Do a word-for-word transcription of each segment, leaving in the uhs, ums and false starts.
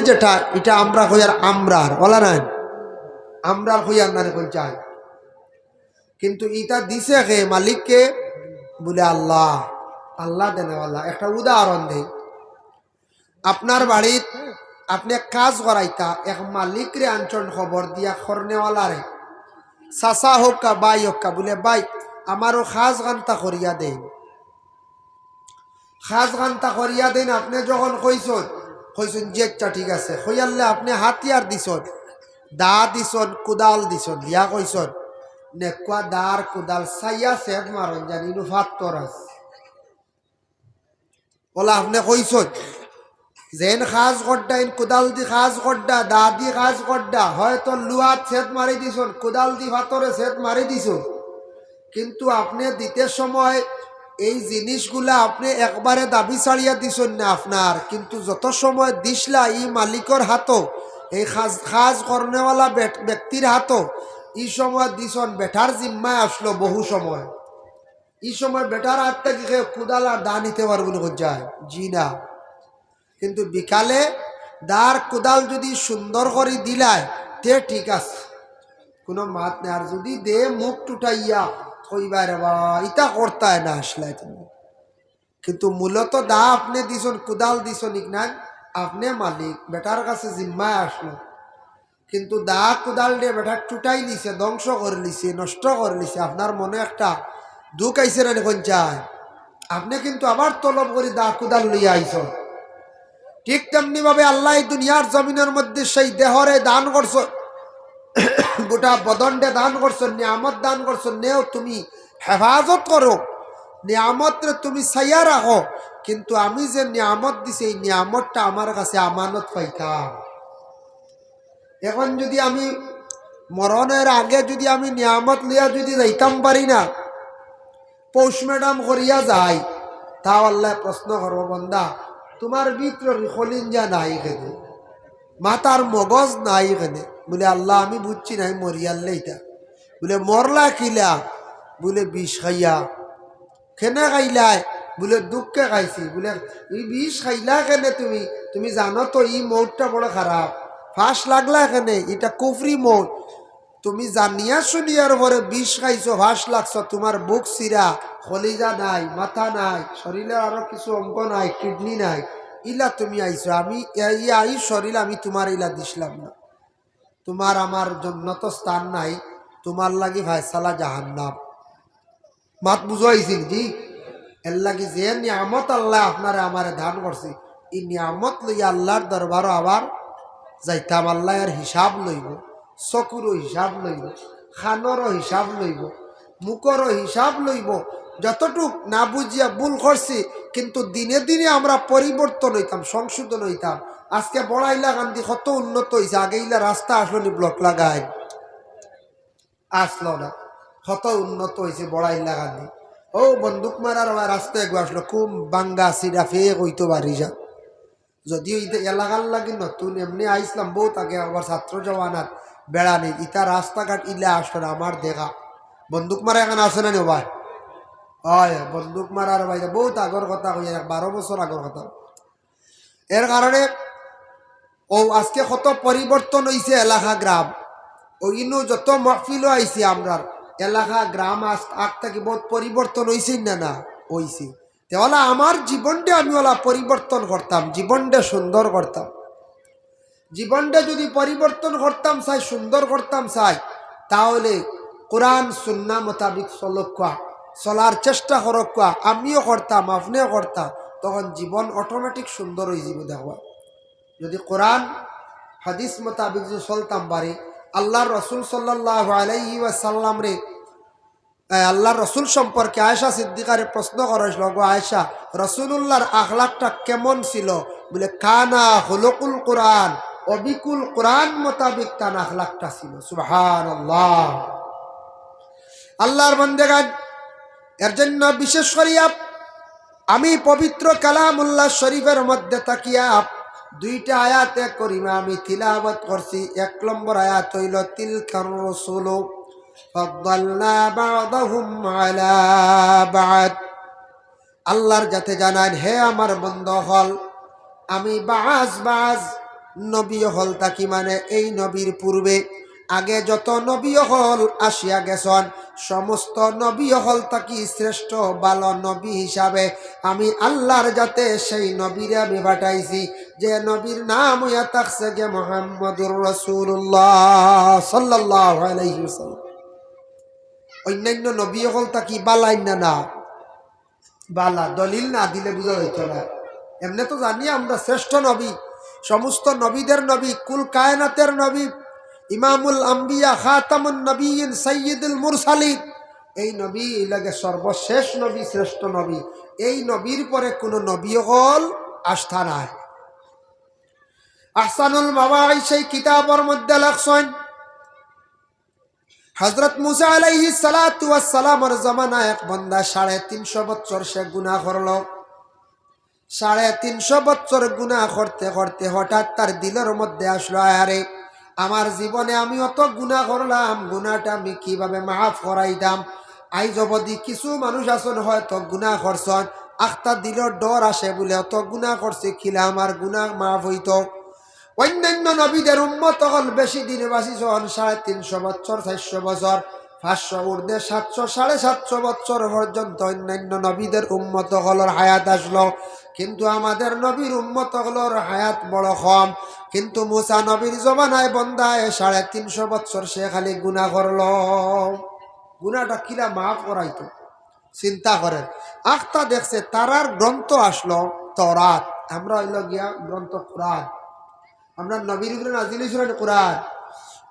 যেটা, ইটা আমরা কইয়ার আমরার, অলা নায়? আমরার কইয়ার নানি কইন চাই। কিন্তু ইটা দিছে কে, মালিক কে? বুলে আল্লাহ। আল্লাহ দেনেওয়ালা। একটা উদাহরণ দেই। আপনার বাড়িত আপনে কাজ করাইতা, এক মালিকরে আনছইন খবর দিয়া, করনেওয়ালারে, চাচা হউক্কা, ভাই হউক্কা, বুলে, "ভাই, আমারও কাজ খান্তা করিয়া দেইন।" কাজ খান্তা করিয়া দেইন, আপনে যখন কইছইন, কইছইন, "জি আচ্ছা, ঠিক আছে।" কইয়ারলে আপনে হাতিয়ার দিছইন, দা দিছইন, কুদাল দিছইন, দিয়া কইছইন, "নেকুয়া দার কুদাল চাইয়া ছেদ মারইন, জানি নু ফাত্তর আছে।" অলা আপনে কইছইন, যেন কাজ করডা, এন কুদাল দি কাজ করডা, দা দি কাজ করডা, হয়তো লুয়াত ছেদ মারি দিছইন, কুদাল দি ফাত্তরে ছেদ মারি দিছইন, কিন্তু আপনে দিতে সময় এই জিনিসগুলা আপনে একবারে দাবি ছাড়িয়া দিছইন না আপনার, কিন্তু যত সময় দিছলা ই মালিকর হাতো, এই কাজ, কাজ করনেওয়ালা বেট-, ব্যক্তির হাতো, ই সময় দিছইন, বেটার জিম্মায় আসলো বহু সময়। ই সময় বেটার আত থাকি কেউ কুদাল আর দা নিতে পারবো না, কইন চাই? জি না। কিন্তু বিকালে দার কুদাল যুদি সুন্দর করি দিলায়, তে ঠিক আছে, কুনু মাত নাই। আর যুদি দে মুখ টুটাইয়া, কইবা, "রে বা, ইতা করতায় না আসলায় তুমি।" কিন্তু মূলত দা আপনে দিছইন, কুদাল দিছইন, ঠিক না? আপনে মালিক, বেটার কাছে জিম্মায় আসলো। কিন্তু দা কুদাল দিয়া বেটা টুটাই নিছে, ধ্বংস করিলিছে, নষ্ট করিলিছে। আপনার মনে একটা দুখ আইছে না নি, কইন চাই? আপনে কিন্তু আবার তলব করি দা কুদাল লইয়া আইছইন। ঠিক তেমনি ভাবে আল্লায় এই দুনিয়ার জমিনর মধ্যে সেই দেহরে দান করছইন, গোটা বদনরে দান করছইন, নিয়ামত দান করছইন, নেও তুমি হেফাজত করো, নিয়ামতরে তুমি চাইয়া রাখো, কিন্তু আমি যে নিয়ামত দিছি, এই নিয়ামতটা আমার কাছে আমানত পাইতাম। এখন যুদি আমি মরণর আগে যুদি আমি নিয়ামত লইয়া যুদি যাইতাম পারি না, পোস্টমর্টম করিয়া যাই, তাও আল্লায় প্রশ্ন করবো, "বন্দা, তুমার ভিতরর কলিঞ্জা নাই কেনে? মাথার মগজ নাই কেনে?" বুলে, "আল্লাহ, আমি বুঝছি না, আমি মরিয়ারলে ইতা।" বুলে, "মরলা কিলা?" বুলে, "বিষ খাইয়া।" "কেনে খাইলায়?" বুলে, "দুঃখে খাইছি।" বুলে, "ই বিষ খাইলা কেনে তুমি? তুমি জানো তো ই মউতটা বড় খারাপ। ফাঁস লাগলা কেনে? ইটা কুফরি মউত। তুমি জানিয়া শুনিয়ার পরে বিষ খাইছো, ফাঁস লাগছো, তুমার বুক চিরা, কলিজা নাই, মাথা নাই, শরীরর আরো কিছু অঙ্গ নাই, কিডনি নাই, ইলা তুমি আইছো। আমি এই, এই শরীর আমি তুমার ইলা দিছলাম না। তুমার আমার জন্নতো স্থান নাই, তুমার লাগি ফায়সালা জাহান্নাম।" মাত বুঝাইছি নি? এর লাগি যে নিয়ামত আল্লায় আপনারে আমারে দান করছে, ই নিয়ামত লইয়া আল্লাহর দরবারো আবার যাইতাম। আল্লায় এর হিসাব লইবো, চকুরও হিসাব লইবো, কানরও হিসাব লইবো, মুখরও হিসাব লইবো। যতটুক না বুঝিয়া ভুল করছি, কিন্তু দিনে দিনে আমরা পরিবর্তন অইতাম, সংশোধন অইতাম। আজকে বড়াইলা কান্দি কত উন্নত অইছে, আগে ইলা রাস্তা আসলো নি ব্লক লাগাইন, আসলো না, কত উন্নত অইছে বড়াইলা কান্দি। ও বন্দুক মারার ওই রাস্তা এগু আসলো, খুব বাঙ্গা সিডা ফেক অইতো পারি যা। যদিও ইতা এলাকার লাগি নতুন, এমনে আইছলাম বউত আগে, আবার ছাত্র জমানাত বেড়ানি, ইতা রাস্তাঘাট ইলা আসলো না আমার দেখা। বন্দুক মারা এখান আছে না নি ভাই? অয়, বন্দুক মারার ভাই, বউত আগর কথা কইয়ার, এক বারো বছর আগর কথা। এর কারণে ও আজকে কত পরিবর্তন অইছে এলাকা গ্রাম। ও ইনো যত মহফিলো আইছি আমরার এলাকা গ্রাম আজ আগ থাকি বউত পরিবর্তন অইছে না, না? অইছে। তে ওলা আমার জীবনটা আমি ওলা পরিবর্তন করতাম, জীবনটা সুন্দর করতাম। জীবনটা যুদি পরিবর্তন করতাম চাই, সুন্দর করতাম চাই, তাহলে কোরআন সুন্নাহ মোতাবিক চলউক্কা, চলার চেষ্টা করউক্কা, আমিও করতাম, আপনেও করতা, তখন জীবন অটোমেটিক সুন্দর অইযিবো। দেখবা, যুদি কোরআন হাদিস মোতাবিক যুদি চলতাম পারি, আল্লাহর রসুল সাল্লাল্লাহু আলাইহি ওয়াসাল্লামরে, এ, আল্লাহর রসুল সম্পর্কে আয়েশা সিদ্দিকারে প্রশ্ন করা অইছিল, "গো আয়েশা, রসুলুল্লাহর আখলাকটা কেমন ছিল?" বুলে, "কানা খুলুকুল কোরআন, অবিকুল কোরআন মোতাবিক তান আখলাকটা ছিল।" সুবহানাল্লাহ। আল্লাহর বান্দেগান, এর জন্য বিশেষ করিয়া আমি পবিত্র কালামুল্লাহ শরীফের মধ্যে থাকিয়া দুইটা আয়াতে করিমা আমি তিলাওয়াত করছি। এক নম্বর আয়াত অইলো, "তিলকার রুসুলু ফাদ্দালনা বা'দাহুম আলা বা'দ।" আল্লাহর জাতে জানাইন, হে আমার বন্দা অকল, আমি বা'জ বা'জ নবী অকল থাকি মানে এই নবীর পূর্বে আগে যত নবী অকল আসিয়া গেছন, সমস্ত নবী অকল থাকি শ্রেষ্ঠ ভালো নবী হিসাবে আমি আল্লাহর জাতে সেই নবীরে আমি পাঠাইছি, যে নবীর নাম অইয়া থাকছে গিয়া মুহাম্মাদুর রাসূলুল্লাহ সাল্লাল্লাহু আলাইহি ওয়াসাল্লাম। অন্যান্য নবী অকল থাকি ভালা না? না, ভালা। দলিল না দিলে বুঝা যাইত না। এমনে তো জানি আমরা শ্রেষ্ঠ নবী, সমস্ত নবীদের নবী, কুল কায়নাতের নবী, ইমামুল আম্বিয়া, খাতামুন নবীন, সাইয়্যিদুল মুরসালিন। এই নবী লাগে সর্বশেষ নবী, শ্রেষ্ঠ নবী। এই নবীর পরে কোনো নবী অকল আসতা নাই। আহসানুল মাওয়াইজ সেই কিতাবর মধ্যে লেখছইন, হযরত মুসা আলাইহিস সালাতু ওয়াস সালামর জমানায় এক বান্দা সাড়ে তিনশো বছর সে গুনাহ করলো। সাড়ে তিনশো বছর গুনাহ করতে করতে হঠাৎ তার দিলর মধ্যে আসলো, "আরে, আমার জীবনে আমি অত গুনাহ করলাম, গুনাহটা আমি কিভাবে মাফ করাইতাম?" আইজ অবধি কিছু মানুষ আছইন হয়তো গুনাহ করছইন, আখতা দিলর ডর আসে বুলে, "অত গুনাহ করছি, কিলা আমার গুনাহ মাফ অইতো?" অন্যান্য নবীদের উম্মত অকল বেশি দিন বাঁচিছইন, সাড়ে তিনশো বছর, চাইরশো বছর, পাঁচশো ঊর্ধ্বে সাতশো, সাড়ে সাতশো বছর পর্যন্ত অন্যান্য নবীদের উম্মত অকলর হায়াত আসলো, কিন্তু আমাদের নবীর উম্মত অকলর হায়াত বড় কম। কিন্তু মুসা নবীর জমানায় বন্দায় সাড়ে তিনশো বছর সে খালি গুনাহ করলো, গুনাহটা কিলা মাফ করাইতো? চিন্তা করেন, আখতা দেখছে তারার গ্রন্থ আসলো তওরাত, আমরা অইলো গিয়া গ্রন্থ কোরআন। আমরা নবীর উপরে নাজিল অইছিল না কোরআন,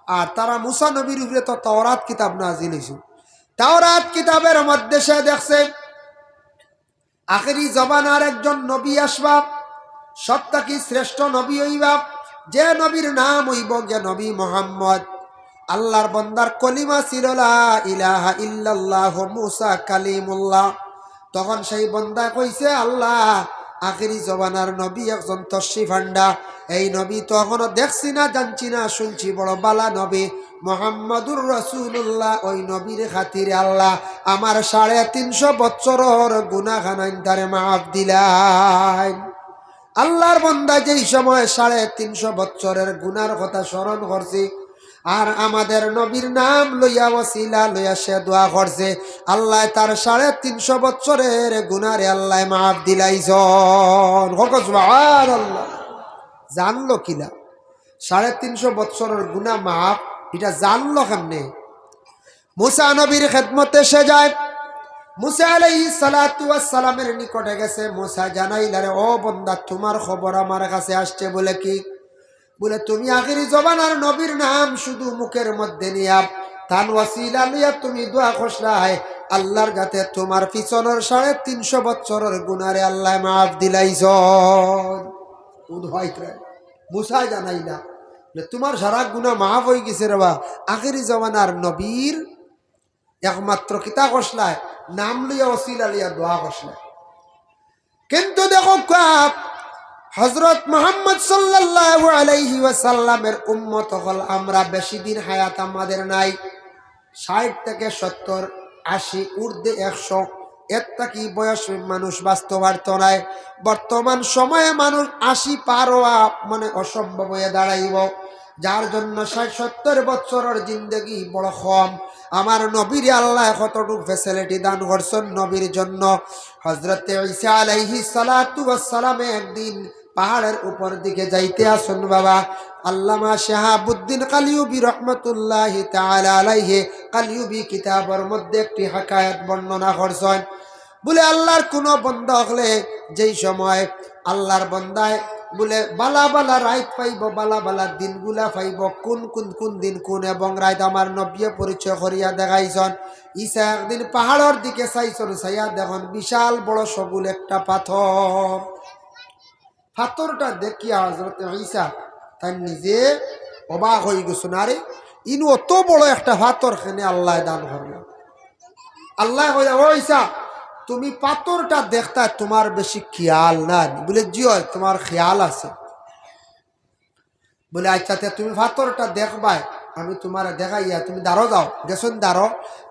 আর তারা মুসা নবীর উপরে তো তওরাত কিতাব নাজিল অইছিল। তওরাত কিতাবের মধ্যে সে দেখছে আখেরি জমানার একজন নবী আসবা, সব থাকি শ্রেষ্ঠ নবী অইবা, যে নবীর নাম অইবো গিয়া নবী মোহাম্মদ। আল্লাহর বন্দার কলিমা ছিল লা ইলাহা ইল্লাল্লাহ মুসা কালিমুল্লাহ। তখন সেই বন্দায় কইছে, "আল্লাহ, আখেরি জমানার নবী একজন তশরিফ আনরা, এই নবী তো এখনো দেখছি না, জানছি না, শুনছি বড় বালা নবী, মুহাম্মাদুর রাসূলুল্লাহ, ওই নবীর খাতিরে আল্লাহ আমার সাড়ে তিনশো বছরর গুনাহ খানাইন তারে মাফ দিলাইন।" আল্লাহর বন্দা যেই সময় সাড়ে তিনশো বছরের গুনার কথা স্মরণ করছি, আর আমাদের নবীর নাম লইয়া, ওসিলা লইয়া সে দোয়া করছে, আল্লাহ তার সাড়ে তিনশো বছরের গুনারে আল্লাহ মাফ দিলাইছইন। কও সুবহানাল্লাহ। জানলো কিলা? সাড়ে তিনশো বছরের গুনা মাফ, ইটা জানলো কেমনে? মুসা নবীর খেদমতে সে যায়, মুসা আলাইহিস সালাতু ওয়াস সালামের নিকটে গেছে। মুসা জানাইলা, "রে ও বন্দা, তুমার খবর আমার কাছে আসছে।" বুলে, "কি?" বুলে, "তুমি আখেরি জমানার নবীর নাম শুধু মুখের মধ্যে নিয়া, তান ওসিলা লইয়া তুমি দোয়া করছলায়, আল্লাহর যাতে তুমার পিছনর সাড়ে তিনশো বছরর গুনারে আল্লাহ মাফ দিলাইছইন।" ও দোয়া ইকরা। মুসা জানাইলা যে, "তুমার সারা গুনা মাফ অইগেছে রে বা, আখেরি জমানার নবীর একমাত্র কিতা করছলায়, নাম লইয়া ওসিলা লইয়া দোয়া করছলায়।" কিন্তু দেখউক্কা, হযরত মুহাম্মদ সাল্লাল্লাহু আলাইহি ওয়াসাল্লামের উম্মত অকল আমরা, বেশি দিন হায়াত আমাদের নাই, ষাইট থেকে সত্তর, আশি, ঊর্ধ্বে একশো, এর থাকি বয়স মানুষ বাঁচতো পারতো নায়। বর্তমান সময়ে মানুষ আশি পার অওয়া মানে অসম্ভব অইয়া দাঁড়াইবো, যার জন্য ষাইট সত্তর বছরর জিন্দেগি বড় কম। আমার নবীরে আল্লায় কতটুক facility দান করছইন নবীর জন্য। হযরতে ঈসা আলাইহিস সালাতু ওয়াস সালামে একদিন পাহাড়ের উপর দিকে যাইতে আছইন বাবা। আল্লামা শাহাবুদ্দিন কালিউবি রহমতুল্লাহি তাআলা আলাইহি কালিউবি কিতাবর মধ্যে একটি হাকায়াত বর্ণনা করছইন। বুলে, আল্লাহর কোনো বন্দা অকলে যেই সময় আল্লাহর বন্দায় বুলে বালা বালা রাইত পাইবো, বালা বালা দিনগুলা পাইবো, কোন কোন কোন দিন কোন এবং রাইত আমার নবীয়ে পরিচয় করিয়া দেখাইছইন। ঈসা একদিন পাহাড়র দিকে চাইছইন, চাইয়া দেখইন বিশাল বড় সবুল একটা পাথর। পাথরটা দেখিয়া হযরতে ঈসা তাইন নিজে অবাক অইগেছইন, "আরে, ইনো অত বড় একটা পাথর কেনে আল্লায় দান করলা?" আল্লায় কইলা, "ও ঈসা, তুমি পাথরটা দেখতায়, তুমার বেশি খিয়াল নাই?" বুলে, "জি অয়, তুমার খিয়াল আছে।" বুলে, "আইচ্ছা, তে তুমি পাথরটা দেখবায়, আমি তুমারে দেখাইয়া, তুমি দাঁড়ো যাও।" গেছইন দাঁড়ো,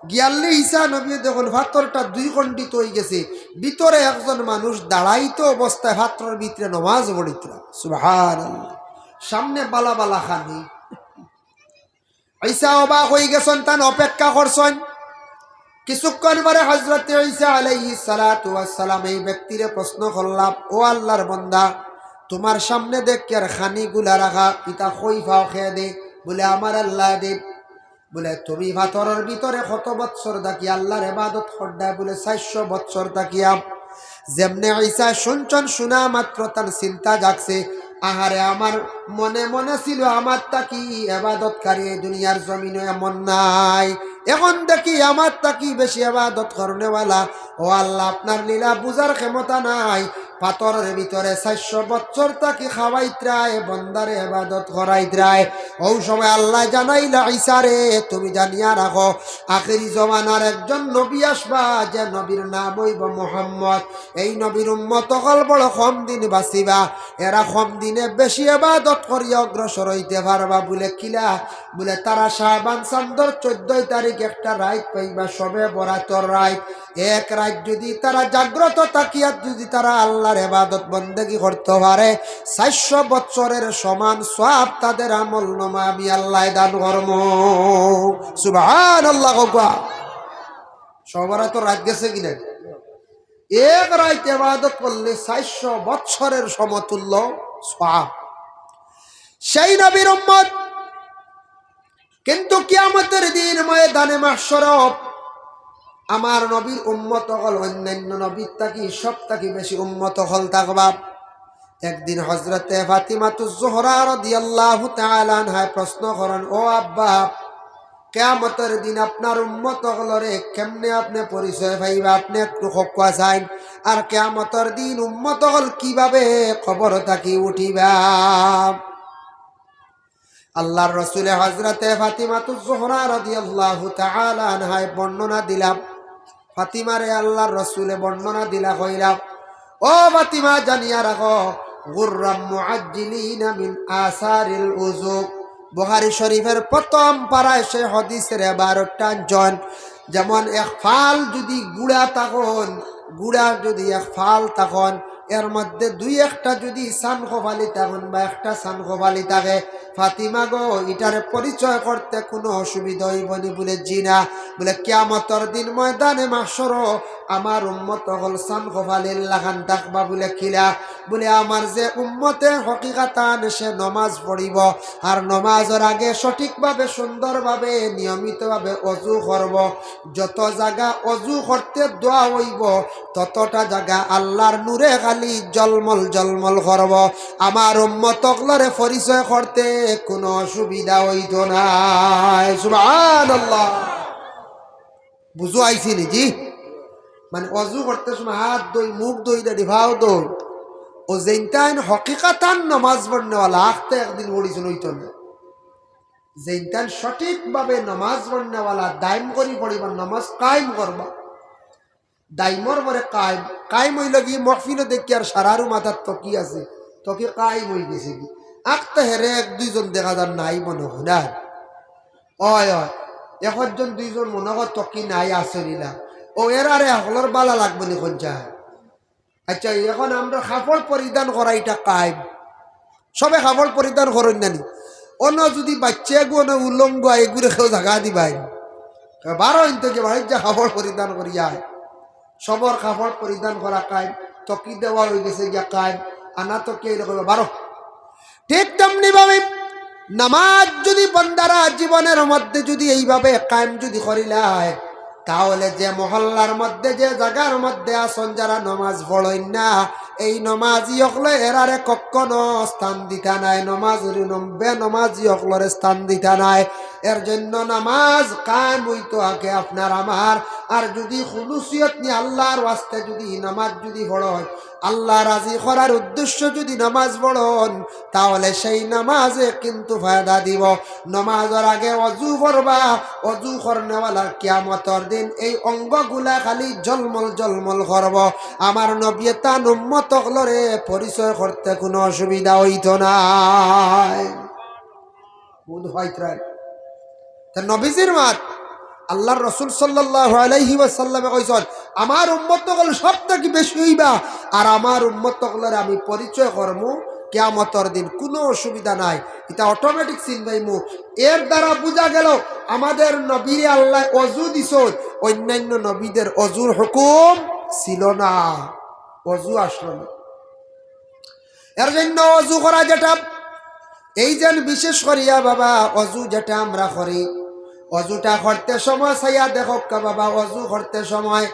গিয়ারলে ঈসা নবীয়ে দেখইন পাথরটা দুই খণ্ডিত অইগেছে, ভিতরে একজন মানুষ দাঁড়াইত অবস্থায় পাথরর ভিতরে নমাজ পড়িতরা। সুবহানাল্লাহ। সামনে বালা বালা খানি। ঈসা অবাক অইগেছইন, তান অপেক্ষা করছইন। কিছুক্ষণ পরে হযরতে ঈসা আলাইহিস সালাতু ওয়াস সালাম এই ব্যক্তিরে প্রশ্ন করলা, "ও আল্লার বন্দা, তুমার সামনে দেখিয়ার খানিগুলা রাখা, ইতা কই পাও, কে দে?" বুলে, "আমার আল্লায় দেইন।" বুলে, "তুমি পাথরর ভিতরে কত বৎসর থাকি আল্লার ইবাদত কররায়?" বুলে, "চাইরশো বৎসর থাকিয়াম।" যেমনে ঈসা শুনছইন, শুনা মাত্র তান চিন্তা জাগছে, "আহারে, আমার মনে মনে ছিল আমার থাকি ইবাদতকারী এই দুনিয়ার জমিনো এমন নাই, এখন দেখি আমার থাকি বেশি ইবাদত করনেওয়ালা।" ও আল্লা, আপনার লীলা বুঝার ক্ষমতা নাই। পাথরর ভিতরে চাইরশো বৎসর থাকি খাওয়াইতরায়, বন্দারে ইবাদত করাইতরায়। অউ সময় আল্লায় জানাইলা, "ঈসারে, তুমি জানিয়া রাখো, আখেরি জমানার একজন নবী আসবা, যে নবীর নাম অইবো মুহাম্মদ। এই নবীর উম্মত অকল বড় কম দিন বাঁচিবা, এরা কম দিনে বেশি ইবাদত করিয়া অগ্রসর অইতে পারবা।" বুলে, "কিলা?" বুলে, "তারা শাবান চান্দর চৈদ্দ তারিখ একটা রাইত পাইবা, শবে বরাতর রাইত। এক রাইত যুদি তারা জাগ্রত থাকিয়া যুদি তারা আল্লার ইবাদত বন্দেগি করতো পারে, চাইরশো বৎসরের সমান সওয়াব তাদের আমলনামায় আমি আল্লায় দান করমু।" সুবহানাল্লাহ কউক্কা। শবে বরাতর রাইত গেছে কি না? এক রাইত ইবাদত করলে চাইরশো বৎসরের সমতুল্য সওয়াব। সেই নবীর উম্মত কিন্তু কিয়ামতর দিন ময়দানে মাহশরো আমার নবীর উম্মত অকল অইন্যান্য নবীর থাকি সব থাকি বেশি উম্মত অকল থাকবা। একদিন হযরতে ফাতিমাতুজ জোহরা রাদিয়াল্লাহু তাআলা আনহায় প্রশ্ন করইন, "ও আব্বা, কিয়ামতর দিন আপনার উম্মত অকলরে কেমনে আপনে পরিচয় পাইবা? আপনে একটু কউক্কা চাইন, আর কিয়ামতর দিন উম্মত অকল কিভাবে কবর থাকি উঠিবা?" আল্লার রসুলে হযরতে ফাতিমাতুজ জোহরা রাদিয়াল্লাহু তাআলা আনহায় বর্ণনা দিলা, ফাতিমারে আল্লার রসুলে বর্ণনা দিলা, কইলা, "ও ফাতিমা, জানিয়া রাখো, গুররাম মুআজ্জিলিনা মিন আসারিল উজু।" বুখারী শরীফের প্রথম পারায় সেই হাদিসর এবারও টানছইন, যেমন এক ফাল যুদি গুড়া তখন, গুড়া যুদি এক ফাল তখন, এর মধ্যে দুই একটা যুদি সান কপালি তখন বা একটা সান কপালি থাকে, ফাতিমা গো, ইটারে পরিচয় করতে কুনু অসুবিধা অইবো নি? বুলে, "জি না।" বুলে, "কিয়ামতর দিন ময়দানে মাহশরো আমার উম্মত অকল সান কপালির লাখান থাকবা।" বুলে, "কিলা?" বুলে, "আমার যে উম্মতে হকিকাতান সে নমাজ পড়িবো, আর নমাজর আগে সঠিকভাবে, সুন্দরভাবে, নিয়মিতভাবে অজু করবো, যত জাগা অজু করতে দোয়া অইবো, ততটা জাগা আল্লার নূরে খালি জলমল জলমল করবো। আমার উম্মত অকলরে পরিচয় করতে কুনু অসুবিধা অইতো নায়।" সুবহানাল্লাহ। বুঝো আইছে নি জি? মানে, অজু করতে সময় হাত ধই, মুখ ধই, দাড়ি, পাও ধই। ও যেইনতাইন হকিকাতান নমাজ পড়নেওয়ালা, আখতা একদিন পড়িছইন অইতো না। যেইনতাইন সঠিকভাবে নমাজ পড়নেওয়ালা, দাইম করি পড়িবা, নমাজ কায়েম করবা। দাইমর পরে কায়েম, কায়েম অইলো কি, মহফিলো দেখিয়ার সারারু মাথাত তকি আছে, তকি কায়েম অইগেছে কি। আখতা হেরে এক দুইজন দেখা যার নাই মনো অয় না। অয়, অয়। একজন দুইজন মনো অয় তকি নাই, আছে নি না। ও এরারে হকলর বালা লাগবো নি কইন চাই? আচ্ছা, এখন আমরা কাপড় পরিধান করা ইটা কায়েম। সবে কাপড় পরিধান করইন না নি? অনো যুদি বাইচ্চা এগু অনো উলঙ্গ আয়, এগুরে কেউ জাগা দিবায় নি? বারো ইন থাকি, বাড়িত যা কাপড় পরিধান করিয়া আয়। সবর কাপড় পরিধান করা কায়েম, তকি দেওয়া অইগেছে গিয়া কায়েম, আনা তকি অইলে কইবা, "বারো।" ঠিক তেমনি ভাবে নমাজ যুদি বন্দারা জীবনর মধ্যে যুদি এইভাবে কায়েম যুদি করিলায়, তাহলে যে মহল্লার মধ্যে, যে জাগার মধ্যে আছইন যারা নমাজ পড়ইন না, এই নমাজি অকলে এরারে কখনো স্থান দিতা নায়, নমাজ, বেনমাজি অকলরে স্থান দিতা নায়। এর জন্য নমাজ কায়েম অইতো আগে আপনার আমার। আর যুদি খুলুসিয়ত নিয়া আল্লার ওয়াস্তে যুদি নমাজ যুদি পড়ইন, আল্লা রাজি করার উদ্দেশ্য যুদি নমাজ পড়ইন, তাহলে সেই নমাজে কিন্তু ফায়দা দিবো। নমাজর আগে অজু করবা, অজু করনেওয়ালার কিয়ামতর দিন এই অঙ্গগুলা খালি জলমল জলমল করবো। আমার নবীয়ে তান উম্মত অকলরে পরিচয় করতে কুনু অসুবিধা অইতো নায়। বুঝ পাইতরায়? তে নবীজির মাত, আল্লার রসুল সাল্লাল্লাহু আলাইহি ওয়াসাল্লামে কইছইন, "আমার উম্মত অকল সব থাকি বেশি অইবা, আর আমার উম্মত অকলরে আমি পরিচয় করমু কিয়ামতর দিন কুনু অসুবিধা নাই, ইতা automatic চিনবাইমু। এর দ্বারা বুঝা গেল, আমাদের নবীরে আল্লায় অজু দিছইন, অইন্যান্য নবীদের অজুর হুকুম ছিল না, অজু আসলো না। এর জন্য অজু করা যেটা, এই যেন বিশেষ করিয়া বাবা, অজু যেটা আমরা করি, অজুটা করতে সময় চাইয়া দেখউক্কা বাবা, অজু করতে সময়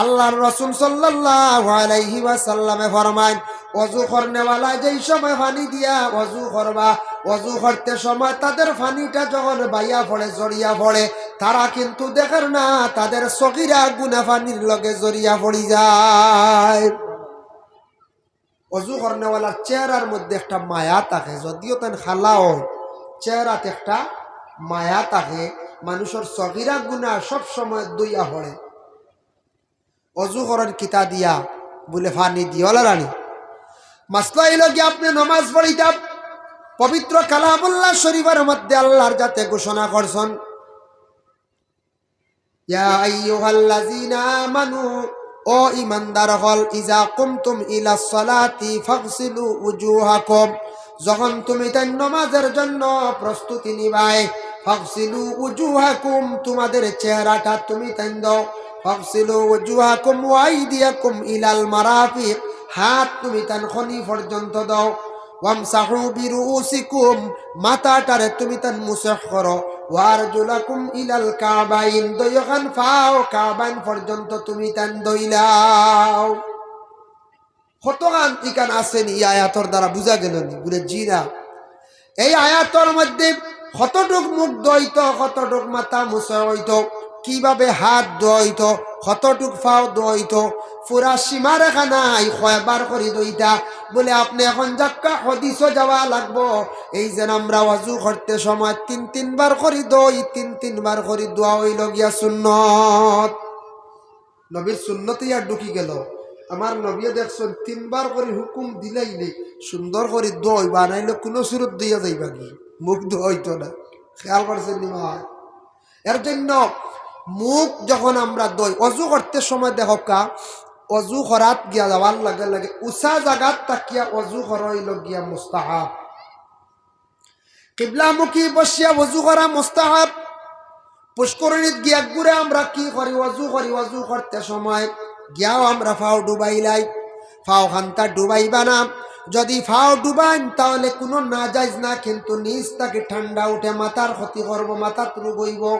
আল্লাহর রাসূল সাল্লাল্লাহু আলাইহি ওয়াসাল্লামে ফরমাইন, অজু করনেওয়ালা যেই সময় পানি দিয়া অজু করবা, অজু করতে সময় তাদের পানিটা যখন বাইয়া পড়ে, ঝরিয়া পড়ে, তারা কিন্তু দেখের না তাদের সগীরা গুনা পানির লগে ঝরিয়া পড়ি যায়। অজু করনেওয়ালার চেহারার মধ্যে একটা মায়া থাকে, যদিও তাইন কালা অয়, চেহারাত একটা মায়া থাকে। মানুষর সগীরা গুনা সব সময় ধইয়া পড়ে। অজু করইন কিতা দিয়া? বুলে পানি দিয়া। অলা রানি, মাসলা অইলো গিয়া আপনে নমাজ পড়িতা, পবিত্র কালামুল্লাহ শরীফর মধ্যে আল্লাহর জাতে ঘোষণা করছইন, ইয়া আইয়ুহাল্লাযীনা আমানু, ও ঈমানদার অকল, ইযা কুমতুম ইলাস সালাতি ফাগসিলু উজুহাকুম, যখন তুমি তাইন নমাজের জন্য প্রস্তুতি নিবায়, ফাগসিলু উজুহাকুম, তোমাদের চেহারাটা তুমি তাইন ধও, ফাগসিলু উজুহাকুম ওয়া আইদিয়াকুম ইলাল মারাফিক, হাত তুমি তাইন খনি পর্যন্ত ধও, ওয়ামসাহু বিরুউসিকুম, মাথাটারে তুমি তাইন মুসহ করো, ওয়ারজুলাকুম ইলাল কাবাইন, দুইওখান পাও কাবাইন পর্যন্ত তুমি তাইন ধইলাও। কতখান ইখান আছে নি? ই আয়াতর দ্বারা বুঝা গেল নি? বুলে, জি না। এই আয়াতর মধ্যে কতটুক মুখ ধইতো, কতটুক মাথা মুছা অইতো, কিভাবে হাত ধইতো, কতটুক পাও ধইতো, পুরা সীমারেখা নাই, কয়বার করি ধইতা। বুলে, আপনে এখন যাউক্কা হাদিসো যাওয়া লাগবো। এই যেন আমরা অজু করতে সময় তিন তিনবার করি ধই, তিন তিনবার করি ধওয়া অইলো গিয়া সুন্নত। নবীর সুন্নতে ইয়া ঢুকি গেল। আমার নবীয়ে দেখছইন, তিনবার করি হুকুম দিলাইলে সুন্দর করি ধইবা, নাইলে কুনু সুরত ধইয়া যাইবা গি, মুখ ধইতো না। খেয়াল করছইন নি ভাই? এর জন্য মুখ যখন আমরা ধই, অজু করতে সময় দেখউক্কা, অজু করাত গিয়া যাওয়ার লগে লগে উচা জাগাত থাকিয়া অজু করা অইলো গিয়া মুস্তাহাব। কিবলামুখী বসিয়া অজু করা মুস্তাহাব। পুষ্করিণীত গিয়া ঘুরে আমরা কি করি? অজু করি। অজু করতে সময় গিয়াও আমরা পাও ডুবাইলাই, পাও খান্তা ডুবাইবা না। যদি পাও ডুবাইন তাহলে কুনু নাজাইজ না, কিন্তু নিচ থাকি ঠান্ডা উঠে, মাথার ক্ষতি করবো, মাথাত রোগ অইবো।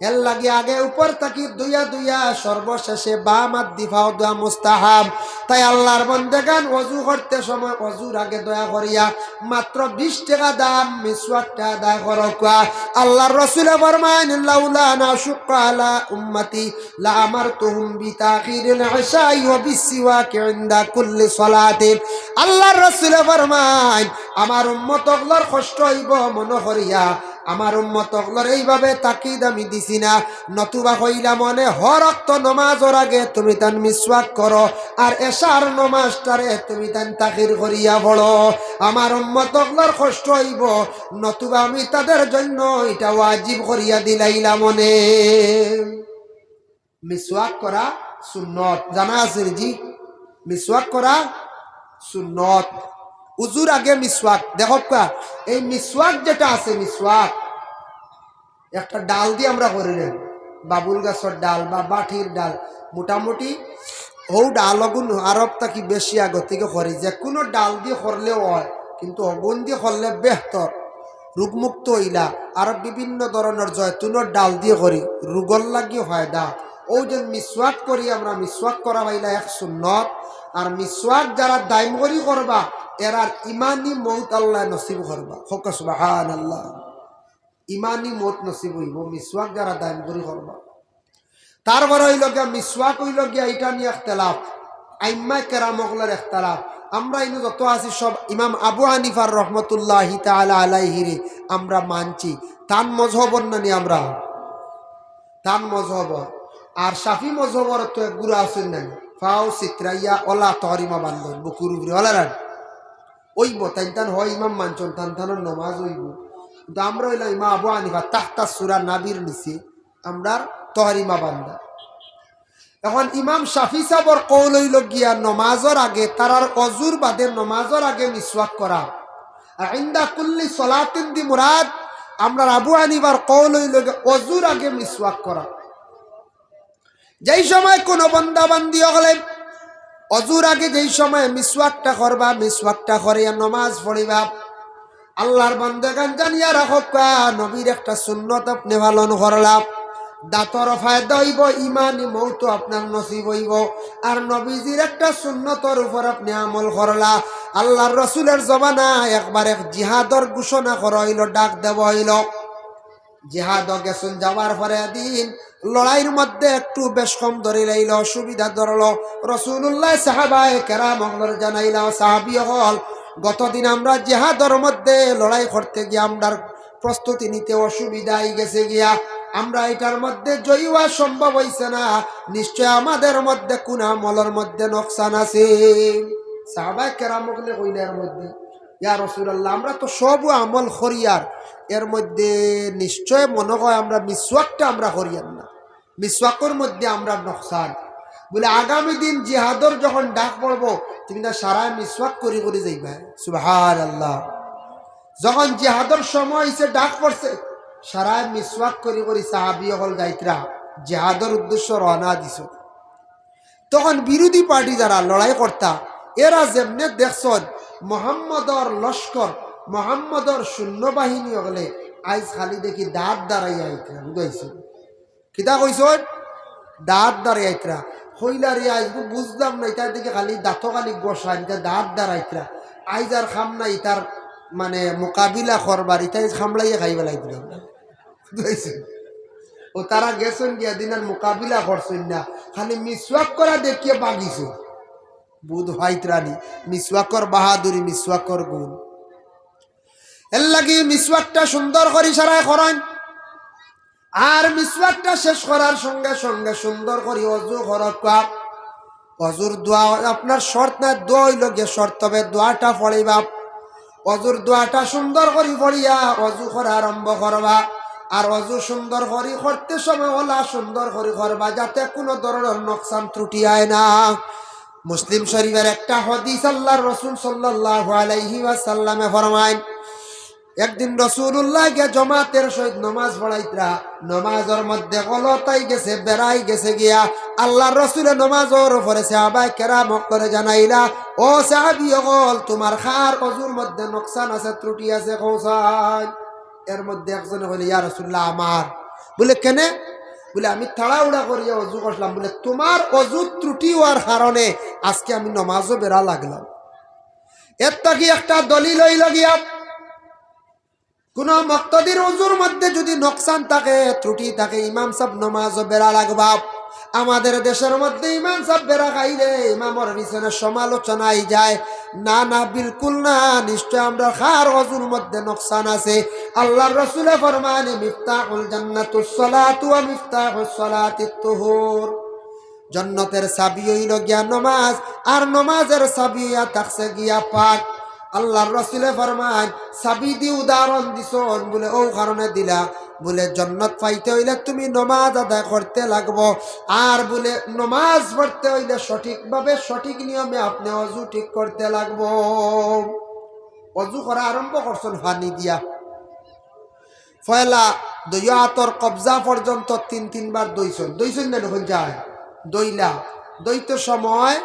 এর লাগি আগে উপর থাকি ধইয়া ধইয়া সর্বশেষে বাম আত দি পাও ধওয়া মুস্তাহাব। তাই আল্লাহর বন্দেগান অজু করতে সময় অজুর আগে দয়া করিয়া মাত্র বিশ টেকা দাম মিসওয়াকটা আদায় করউক্কা। আল্লাহর রসুলে ফরমাইন, লাউলা আন আশুক্কা আলা উম্মতি লাআমারতুহুম বিতাখিরিল ইশাই ওয়া বিসসিওয়াকি ইনদা কুল্লি সালাতিন। আল্লাহর রসুলে ফরমাইন, আমার উম্মত অকলর কষ্ট অইবো মনো করিয়া আমার উম্মত অকলরে এইভাবে তাকিদ আমি দিছি না, নতুবা কইলাম অনে হর ওয়াক্ত নমাজর আগে তুমি তান মিসওয়াক করো, আর এশার নমাজটারে তুমি তান তাখির করিয়া পড়ো। আমার উম্মত অকলর কষ্ট অইবো, নতুবা আমি তাদের জন্য ইটা ওয়াজিব করিয়া দিলাইলাম অনে। মিসওয়াক করা সুন্নত, জানা আছে নি? জি, মিসওয়াক করা সুন্নত। উজুর আগে মিসওয়াক। দেখউক্কা, এই মিসওয়াক যেটা আছে, মিসওয়াক একটা ডাল দি আমরা করি রে, বাবুল গাছর ডাল বা বাটির ডাল, মোটামুটি হউ ডাল অগুন আরব থাকি বেশি আগর থাকি করি। যেকুনু ডাল দি করলেও অয়, কিন্তু অগুন দি করলে বেহতর। রোগমুক্ত অইলা। আর বিভিন্ন ধরনর জয়তুনর ডাল দি করি, রোগর লাগি ফায়দা। অউ যে মিসওয়াক করি আমরা, মিসওয়াক করা অইলা এক সুন্নত। আর মিসওয়াক যারা দাইম করি করবা, এরার ইমানি মউত আল্লায় নসিব করবা। কউক্কা সুবহানাল্লাহ। ইমানি মউত নসিব অইবো মিসওয়াক যারা দাইম করি করবা। তারপরে অইলো গিয়া মিসওয়াক অইলো গিয়া ইটা নিয়া ইখতিলাফ, আইম্মায়ে কেরাম অকলর ইখতিলাফ। আমরা ইনো যত আছি সব ইমাম আবু হানিফার রহমতুল্লাহি তাআলা আলাইহিরে আমরা মানছি। তান মজহবর নানি আমরা, তান মজহবর। আর শাফি মজহবর তো এক গুরু আছইন নানি, পাও ছিতরাইয়া অলা তহরিমা বান্ধইন বুকুর উপরে, অলা রান। অইবো, তাইন তান হয় ইমাম মানছইন, তান তানর নমাজ অইবো। কিন্তু আমরা অইলাম ইমাম আবু হানিফা, তাহতা সুরা নাবির নিচে আমরার তহরিমা বান্ধা। এখন ইমাম শাফি সাবর কওল অইলো গিয়া নমাজর আগে, তারার অজুর বাদে নমাজর আগে মিসওয়াক করা। আর ইনদা কুল্লি সলাতিন দি মুরাদ, আমরার আবু হানিফার কওল অইলো গিয়া অজুর আগে মিসওয়াক করা। যেই সময় কোনো বান্দা বান্দি অকলে অজুর আগে যেই সময় মিসওয়াকটা করবা, মিসওয়াকটা করিয়া নমাজ পড়িবা, আল্লাহর বান্দেগান জানিয়া রাখউক্কা, নবীর একটা সুন্নত আপনে পালন করলা, দাঁতর ফায়দা অইবো, ইমানি মউত আপনার নসিব অইবো। আর নবীজির একটা সুন্নতর উপর আপনে আমল করলা। আল্লাহর রসুলের জমানায় একবার এক জিহাদর ঘোষণা করা অইলো, ডাক দেওয়া অইলো। জিহাদো গেছইন, যাওয়ার পরে এদিন লড়াইর মধ্যে একটু বেশ কম ধরিলাইলো, অসুবিধা ধরলো। রসুলুল্লায় সাহাবায়ে কেরাম অকলরে জানাইলা, "ও সাহাবী অকল, গতদিন আমরা জিহাদর মধ্যে লড়াই করতে গিয়া আমরার প্রস্তুতি নিতে অসুবিধা অইগেছে গিয়া, আমরা ইটার মধ্যে জয়ী অওয়া সম্ভব অইছে না, নিশ্চয় আমাদের মধ্যে কুন আমলর মধ্যে নোকসান আছে।" সাহাবায়ে কেরাম অকলে কইলা, "এর মধ্যে, ইয়া রাসূলুল্লাহ, আমরা তো সবউ আমল করিয়ার, এর মধ্যে নিশ্চয় মনো অয় আমরা মিসওয়াকটা আমরা করিয়ার না, মিসওয়াকর মধ্যে আমরার নোকসান।" বুলে, "আগামী দিন জিহাদর যখন ডাক পড়বো, তুমি না সারায় মিসওয়াক করি করি যাইবায়।" সুবহানাল্লাহ। যখন জিহাদর সময় অইছে, ডাক পড়ছে, সারায় মিসওয়াক করি করি সাহাবী অকল যাইতরা, জিহাদর উদ্দেশ্য রওনা দিছইন। তখন বিরোধী পার্টি যারা লড়াই করতা, এরা যেমনে দেখছইন মোহাম্মদর লস্কর, মোহাম্মদর সৈন্যবাহিনী অকলে আইজ খালি দেখি দাঁত দাঁড়াইয়া আইতরা, বুঝাইছইন? কিতা কইছইন? দাঁত দাঁড়াইয়া আইতরা। কইলা রে, আইজ বুঝলাম না, ইতা দেখি খালি দাঁতো খালি ঘষা, ইতা দাঁত দাঁড়াইয়া আইতরা। আইজ আর কাম নাই, ইতার মানে মোকাবিলা করবার, ইতা আইজ কামড়াইয়া খাইবা লাগি দিলাম। বুঝাইছইন? ও তারা গেছইন গিয়া দিন আর মোকাবিলা করছইন না, খালি মিসওয়াক করা দেখিয়া বাগিছইন। বুঝ পাইতরা নি, মিসওয়াকর বাহাদুরি, মিসওয়াকর গুণ। এর লাগি মিসওয়াকটা সুন্দর করি সারায় করইন। আর মিসওয়াকটা শেষ করার সঙ্গে সঙ্গে সুন্দর করি অজু করউক্কা। অজুর দোয়া আপনার শর্ত না, দোয়া অইলো গিয়া শর্ত, তবে দোয়াটা পড়িবা। অজুর দোয়াটা সুন্দর করি পড়িয়া অজু করা আরম্ভ করবা। আর অজু সুন্দর করি করতে সময় অলা সুন্দর করি করবা, যাতে কুনু ধরনর নোকসান ত্রুটি অয় না। মুসলিম শরীফের একটা হাদিস, আল্লাহর রাসূল সাল্লাল্লাহু আলাইহি ওয়াসাল্লামে ফরমাইন, একদিন রাসূলুল্লাহ গিয়া জমাতের সহিত নমাজ পড়াইতরা, নমাজর মধ্যে গলত আইগেছে, বেড়াই গেছে গিয়া। আল্লাহর রাসূলে নমাজর পরে সাহাবায়ে কেরাম অকলরে জানাইলা, "ও সাহাবী অকল, তুমার কার অজুর মধ্যে নোকসান আছে, ত্রুটি আছে, কও চাই।" এর মধ্যে একজনে কইলে, "ইয়া রাসূলুল্লাহ, আমার।" বুলে, "কেনে?" বুলে, "আমি তাড়াহুড়া করিয়া অজু করলাম।" বুলে, "তুমার অজুত ত্রুটি অওয়ার কারণে আজকে আমি নমাজো বেড়া লাগলাম।" এর থাকি একটা দলিল অইলো গিয়া, কুনু মুক্তাদির অজুর মধ্যে যুদি নোকসান থাকে, ত্রুটি থাকে, ইমাম সাব নমাজো বেড়া লাগবা। আমাদের দেশের মধ্যে ইমাম সাব বেড়া খাইলে ইমামর পিছনে সমালোচনা অইযায়। না, না, বিলকুল না, নিশ্চয় আমরার কার অজুর মধ্যে নোকসান আছে। আল্লাহর রাসূলে ফরমাইন, "মিফতাহুল জান্নাতুস সালাতু ওয়া মিফতাহুস সালাতিত তুহুর।" জন্নতের চাবি অইলো গিয়া নমাজ, আর নমাজের চাবি অইয়া থাকছে গিয়া পাক। আল্লাহর রাসূলে ফরমাইন, চাবি দি উদাহরণ দিছইন, বুলে অউ কারণে দিলা, বুলে জন্নত পাইতে অইলে তুমি নমাজ আদায় করতে লাগবো, আর বুলে নমাজ পড়তে অইলে সঠিকভাবে সঠিক নিয়মে আপনে অজু ঠিক করতে লাগবো। অজু করা আরম্ভ করছইন পানি দিয়া, পয়লা দুইও আতর কবজা পর্যন্ত তিন তিনবার ধইছইন, ধইছইন না? অখন যায় ধইলা, ধইতে সময়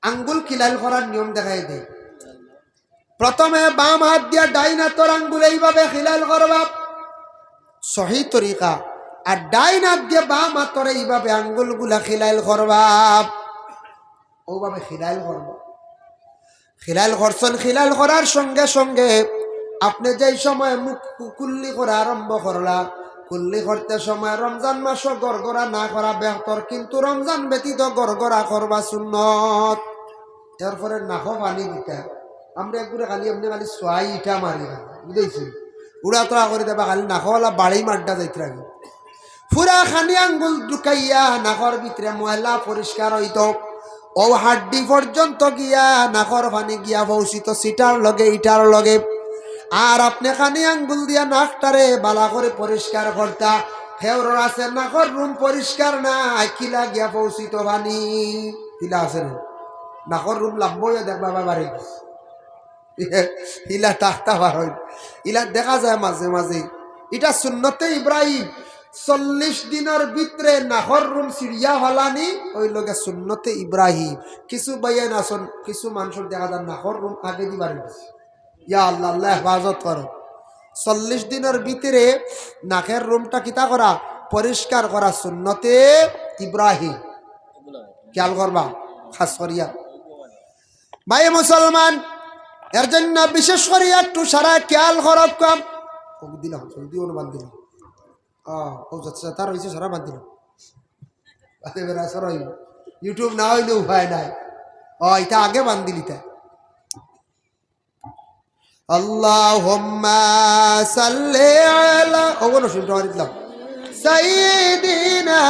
আঙ্গুল খিলাইল করার নিয়ম দেখাই দেই। প্রথমে বাম আত দিয়া ডাইন আতর আঙ্গুল এইভাবে খিলাইল করবা, সহি তরিকা। আর ডাইন আত দিয়া বাম আতর এইভাবে আঙ্গুলগুলা খিলাইল করবা, অউভাবে খিলাইল করবা। খিলাইল করছইন, খিলাইল করার সঙ্গে সঙ্গে আপনে যেই সময় মুখ কু-, কুল্লি করা আরম্ভ করলা, কুল্লি করতে সময় রমজান মাসো গড়গড়া না করা বেহতর, কিন্তু রমজান ব্যতীত গড়গড়া করবা সুন্নত। এরপরে নাকো পানি দিতা। আমরা একগুরে খালি, এমনে খালি সোয়াই ইটা মারি না, বুঝাইছি? উড়াতড়া করি দেবা, খালি নাকো অলা বাড়ি মাড্ডা যাইতরা। পুরা খানি আঙ্গুল ঢুকাইয়া নাকর ভিতরে ময়লা পরিষ্কার অইতো। অউ হাড্ডি পর্যন্ত গিয়া নাকর পানি গিয়া পৌঁছিতো সিটার লগে, ইটার লগে। আর আপনে খানি আঙ্গুল দিয়া নাকটারে বালা করি পরিষ্কার করতা। খেউরর আছে নাকর রুম পরিষ্কার নাই, কিলা গিয়া পৌঁছিত পানি। কিলা আছে না? নাকর রুম লাম্বা অইয়া দেখবা বাবা রে। ইলা তাখতা বার অইল। ইলা দেখা যায় মাঝে মাঝে। ইটা সুন্নতে ইব্রাহিম। চল্লিশ দিনর ভিতরে নাকর রুম ছিড়িয়া ফালানি অইলোগি সুন্নতে ইব্রাহিম। কিছু ভাইয়াইন আছইন, কিছু মানষর দেখা যায় নাকর রুম আগেদি বারই গেছে। ইয়া আল্লাহ, আল্লাহ হেফাজত করো। চল্লিশ দিনর ভিতরে নাকর রুমটা কিতা করা? পরিষ্কার করা সুন্নতে ইব্রাহিম। খেয়াল করবা, খাস করিয়া। ভাই মুসলমান, এর জন্য বিশেষ করি একটু সারা খেয়াল করউক্কা। ও দিলাম, জলদি ওর বাদ দিলাম। আহ, ও যাচ্ছে, তার হইছে সারা বাদ দিলাম। বাদে বেড়া সারা হইব। YouTube না হইলে উপায় নাই। ও, এটা আগে বান্ধিলিতা। আল্লাহুম্মা সাল্লি আলা, ওগুলো শুনতে পারি দিলাম। সাইয়্যিদিনা